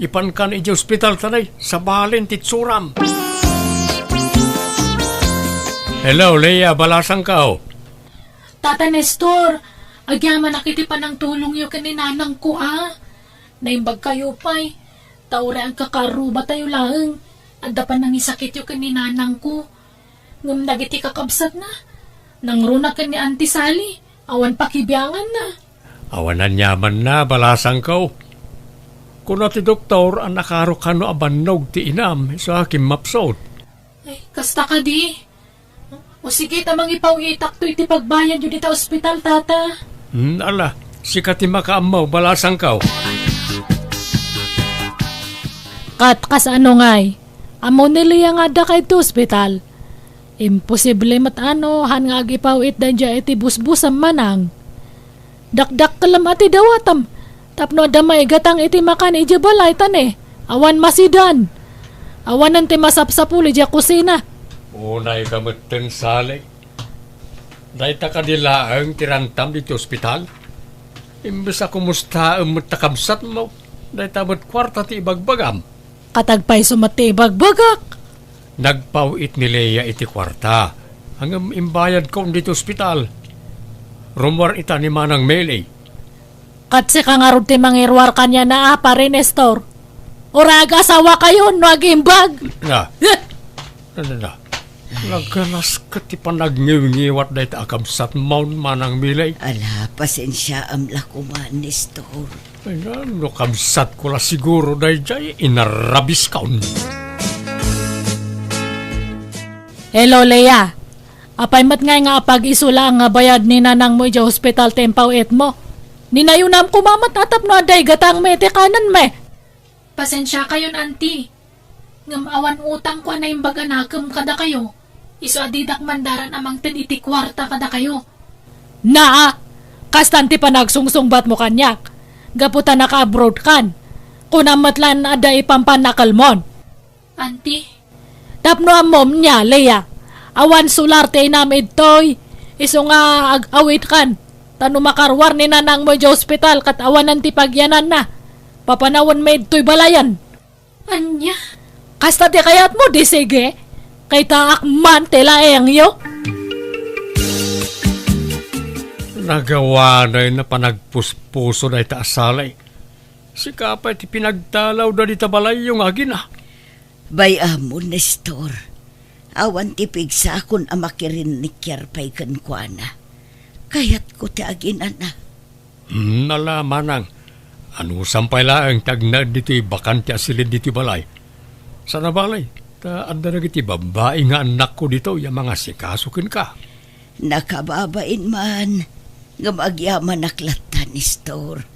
Ipankan iti ospital ta nay, sabalen ti itsuram. Hello, Leia, balasangko. Tata Nestor, agyamanak iti panangtulongyo ken ni nanangko a. Naimbagkayo pay, ta uray agkakaarrubatayo laeng, adda panangisakityo ken ni nanangko. Ngem dagiti kakabsatna, nangruna ken ni Auntie Sally, awan pakibianganna. Awan aniamanna, balasangko. Kuna ti doktor a nakaro kano a bannog ti inam, isu a kimmapsut. Ay, kasta kadi? O sige, ta mangipaw-itakto iti pagbayadyo dita ospital, Tata. Hmm, ala, sika ti makaammo, balasangko. Kat kasano ngay? Ammo ni Lea nga adda ka iti ospital. Imposible met ano, han nga agipaw-it daydiay iti busbusam, manang. Dakdakkelem a ti dawatem, tapno adda maigatang iti makan idiay balay ta ne, awan masidan. Awanen ti masapsapul idiay kusina. Unay ka metten, Sally. Dayta kadi laeng ti rantam ditoy ospital? Imbes a kumustaem met ta kabsatmo, dayta met kuarta ti ibagbagam. Kat agpayso met ti ibagbagak. Nagpaw-it ni Lea iti kuarta. Ngem imbayadkon ditoy ospital. Rummuar ita ni Manang Meli. Kat sika ngarud ti mangiruar kaniana, a, Pare Nestor. Uray agasawakayon no agimbag. Na. Na, na, na. Naganas ket ti panagngewngewat dayta a kabsatmon, Manang Meli. Ala, pasensiaam la koma, Nestor. Ay, no kabsatko la siguro daydiay, inarrabiskon. Hello, Lea. Apay met ngay nga apag-isu laeng nga bayad ni nanangmo idiay ospital ti impaw-itmo? Ninayunam koma met a tapno adda igatangmi iti kanenmi. Pasensiakayon, Auntie. Ngem awan utangko a naimbag a nakem kadakayo, isu a didak mandaran a mangted iti kuarta kadakayo. Naa, kastan ti panagsungsungbatmo kaniak, gapu ta naka-abroad kan. Kunam met laeng adda ipampannakelmon. Auntie? Tapno ammom, nia, Lea, awan solar ti inam idtoy, isu nga ag-awit kan. Ta no makaruar ni nanangmo idiay ospital ket awanen ti pagyananna, papanawenmi idtoy balayen. Ania? Kasta ti kayatmo, di sige. Kitaak man ti laengyo. Nagawanay na panagpuspuso dayta a Sally. Sika pay ti pinagtalawda dita balayyo nga agina. Bay-am, Nestor. Awan ti pigsakon a makirinnikiar pay kenkuana. Kayatko ti aginana. Hmm, ala, manang. Anusam pay laeng ti agnaed ditoy bakante a silid ditoy balay. Saan a bale, ta adda dagiti babbai nga annakko ditoy a mangasikaso kenka. Nakababain man, ngem agyamanak latta, Nestor.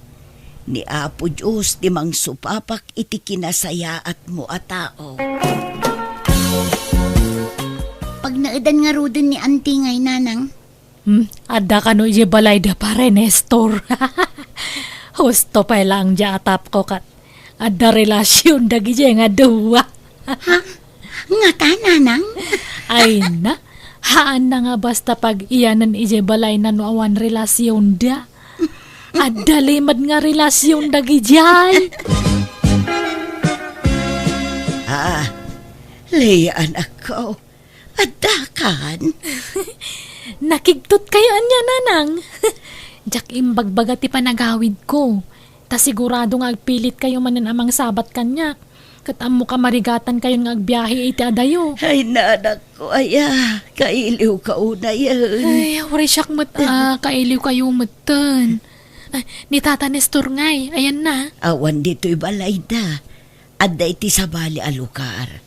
Ni Apo Dios ti mangsupapak iti kinasayaatmo a tao. Pagnaedan ngaruden ni Auntie ngay, Nanang. Hmm, adda kano idiay balayda, Pare Nestor? Husto pay laeng diay atapko ket adda relasion dagidiay nga dua. Ha? Ngata, Nanang? Ay na, haan na nga basta pag-iyanen idiay balayna no awan relasionda. Adda limed nga relasion dagidiay. Ah, Lea, anakko. Addakan? Nakigtot kayo ania, Nanang? Diak imbagbaga ti panagawidko. Ta sigurado nga agpilit kayo manen a mangsabat kaniak. Ket ammok a marigatan kayon nga agbiahe iti adayo. Ay, nanakko, aya, kailiwka unayen. Ay, uray siak met a kailiw kayo metten. Ah, ni Tata Nestor ngay, ayanna? Awan ditoy balayda. Adda iti sabali a lugar.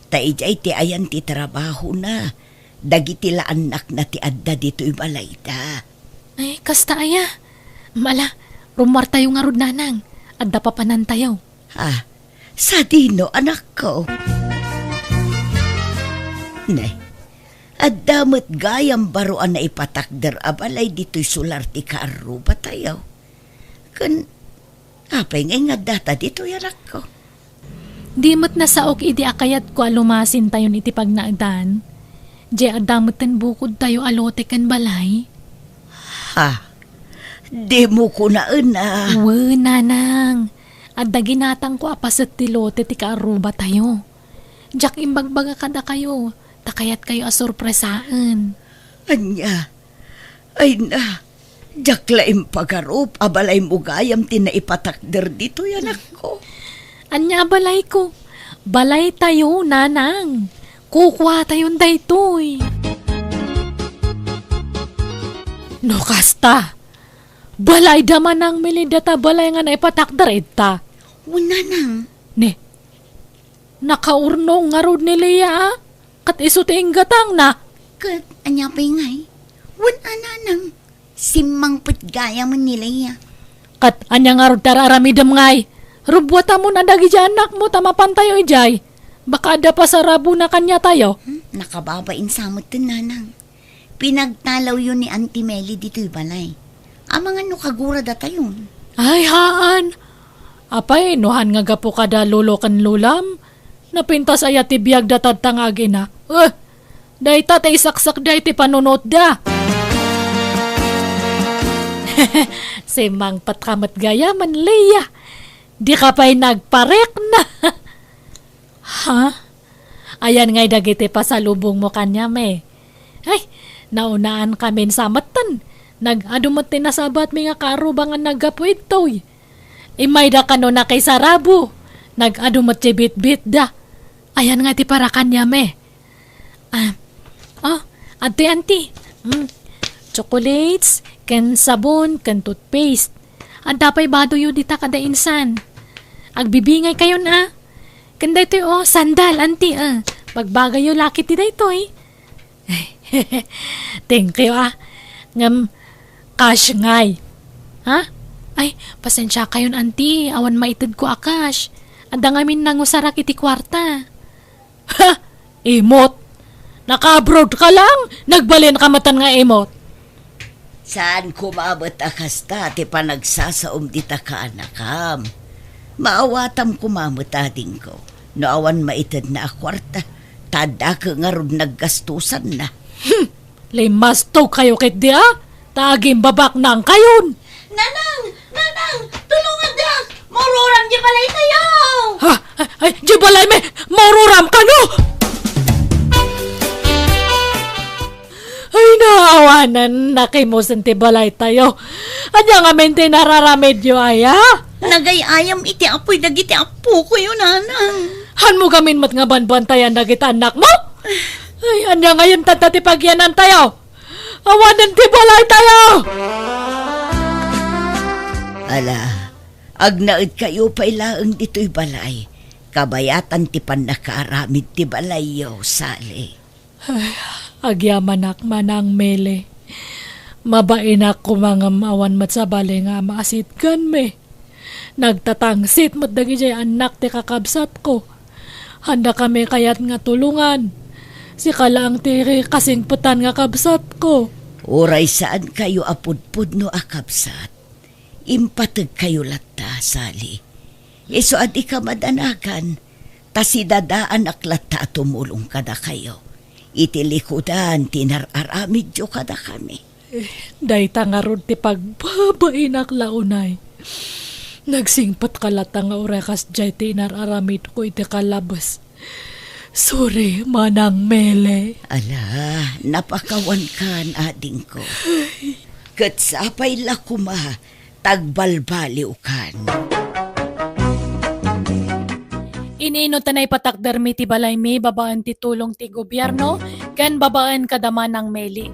Ta idiay ti ayan ti trabahona. Dagiti la annakna ti adda ditoy balayda. Ay, kasta aya? Mala, rummuartayo ngarud, Nanang. Adda papanantayo. Ah, sadino, anakko? Ne, adda met gayam baro a naipatakder a balay ditoy solar ti kaarrubatayo. Ken apay ngay nga addata ditoy, anakko? Di met nasaok idi a kayatko a lumasintayon iti pagnaedan. Diay adda metten bukodtayo a lote ken balay. Ha? Dimo kunaen a? Wen, Nanang. Adda ginatangko a paset ti lote ti kaarrubatayo. Diak imbagbaga kadakayo, ta kayatkayo a sorpresaen. Ania? Ay na, diak la impagarup a balaymo gayam ti naipatakder ditoy, anakko. Ania a balayko? Balaytayo, Nanang. Kukuatayon daytoy. No kasta, balayda, Manang Melinda, ta balay nga naipatakder ita. Wen, Nanang. Ne, nakaurnong ngarud ni Lea, a? Ket isu ti inggatangna. Ket ania pay ngay? Wen a, Nanang, simmangpet gayamen ni Lea. Ket ania ngarud ti ar-aramidem ngay? Rubbuatamon a dagidiay annakmo ta mapantayo idiay. Baka adda pasarabona kaniatayo. Hmm, nakababain sa met ti nanang. Pinagtalawyo ni Auntie Meli ditoy balay. Amangan no kaguradatayon. Ay, haan. Apay, no haan nga gapu kada lolo ken lolam, napintas aya ti biagda tatta nga agina. Eh, dayta ti isaksak day ti panunotda. Simmangpetka met gayam, Leia. Dika pay nagparekna. Ha? Ayan ngay dagiti pasalubongmo kaniam, eh. Ay, naunaan kamin sa metten. Nag-adu met ti nasabatmi nga kaarubangan naggapu ditoy. Immayda kano nakisarabo. Nag-adu met ti bitbitda. Ayan nga ti para kaniam, eh. Ah, oh, adtoy, Auntie. Mm. Chocolates, ken sabon, ken toothpaste. Adda pay badoyo dita kada insan. Agbibingay kayon, ah. Ken daytoy, oh, sandal, Auntie, ah. Bagbagayyo la ket ti daytoy. Thank you, ah. Ngem, cash ngay. Ha? Ay, pasensia kayon, Auntie. Awan maitedko a cash. Adda ngamin nangusarak iti kuarta. Ha? Imot? Naka-abroad ka lang? Nagbalin ka matan nga imot? Saan koma met a kasta ti panagsasaom dita kaanakam? Maawatam koma met, adingko, no awan maitedna a kuarta, ta adda ngarud naggastusanna. Hmm. Limastog kayo ketdi, ah? Ta agimbabaknang kayon. Nanang! Nanang! Tulongandak! Maururam di balay tayo! Ha? Ay, ay, di balay mi! Maururam kano? Ay, naawanan, nakimusen ti balay tayo. Anya ngamin ti nararamidyo, aya? Nagay-ayam iti apoy dagiti apo ko yo, nanang. Hanmo gamin met nga banbantayan dagiti annak mo? Ay, anya ngayon tatta ti pagyanan tayo? Awanen ti balay tayo! Ala, agnaed kayo pay laeng ditoy balay. Kabayatan ti pannakaaramid ti balayyo, Sally. Ay, agyamanak, Manang Mele. Mabainak koma ngem awan met sabali nga maasitganmi. Nagtatangsit met dagidiay annak ti kakabsatko. Haanda kami kayat nga tulongan. Sika laeng ti kasingpetan nga kabsatko. Uray saan kayo a pudpudno a kabsat, impateg kayo latta, Sally. Isu a dika madanagan, ta sidadaanak latta a tumulong kadakayo iti likudan ti inar-aramidyo kadakami. Eh, dayta ngarud ti pagbabainak la unay. Nagsingpetka latta nga uray kasdiay ti inar-aramidko iti kalabes. Sorry, Manang Mele. Ala, napakawankan, adingko. Ket sapay la koma, tagbalbaliwkan. Iniinno ta naipatakdermi ti balaymi babaen ti tulong ti gobierno ken babaen kada Manang Mele.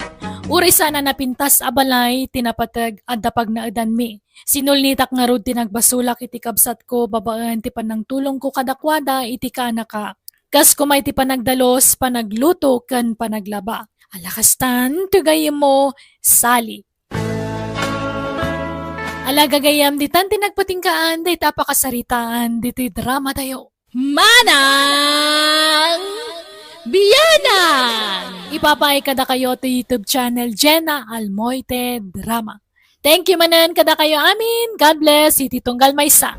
Uray saan a napintas a balay ti napateg, adda pagnaedanmi. Sinulnitak ngarud ti nagbasolak iti kabsatko babaen ti panangtulongko kadakuada iti kaanaka. Kas koma iti panagdalus, panagluto, ken panaglaba. Ala kastan, ti gayyemmo, Sally. Ala gagayyem, ditan ti nagpatinggaan dayta a pakasaritaan ditoy drama tayo. Manang Bianang! Ipapaay kadakayo ti YouTube channel Jenna Almoite Drama. Thank you manen kadakayo amin. God bless. Iti tunggal maysa.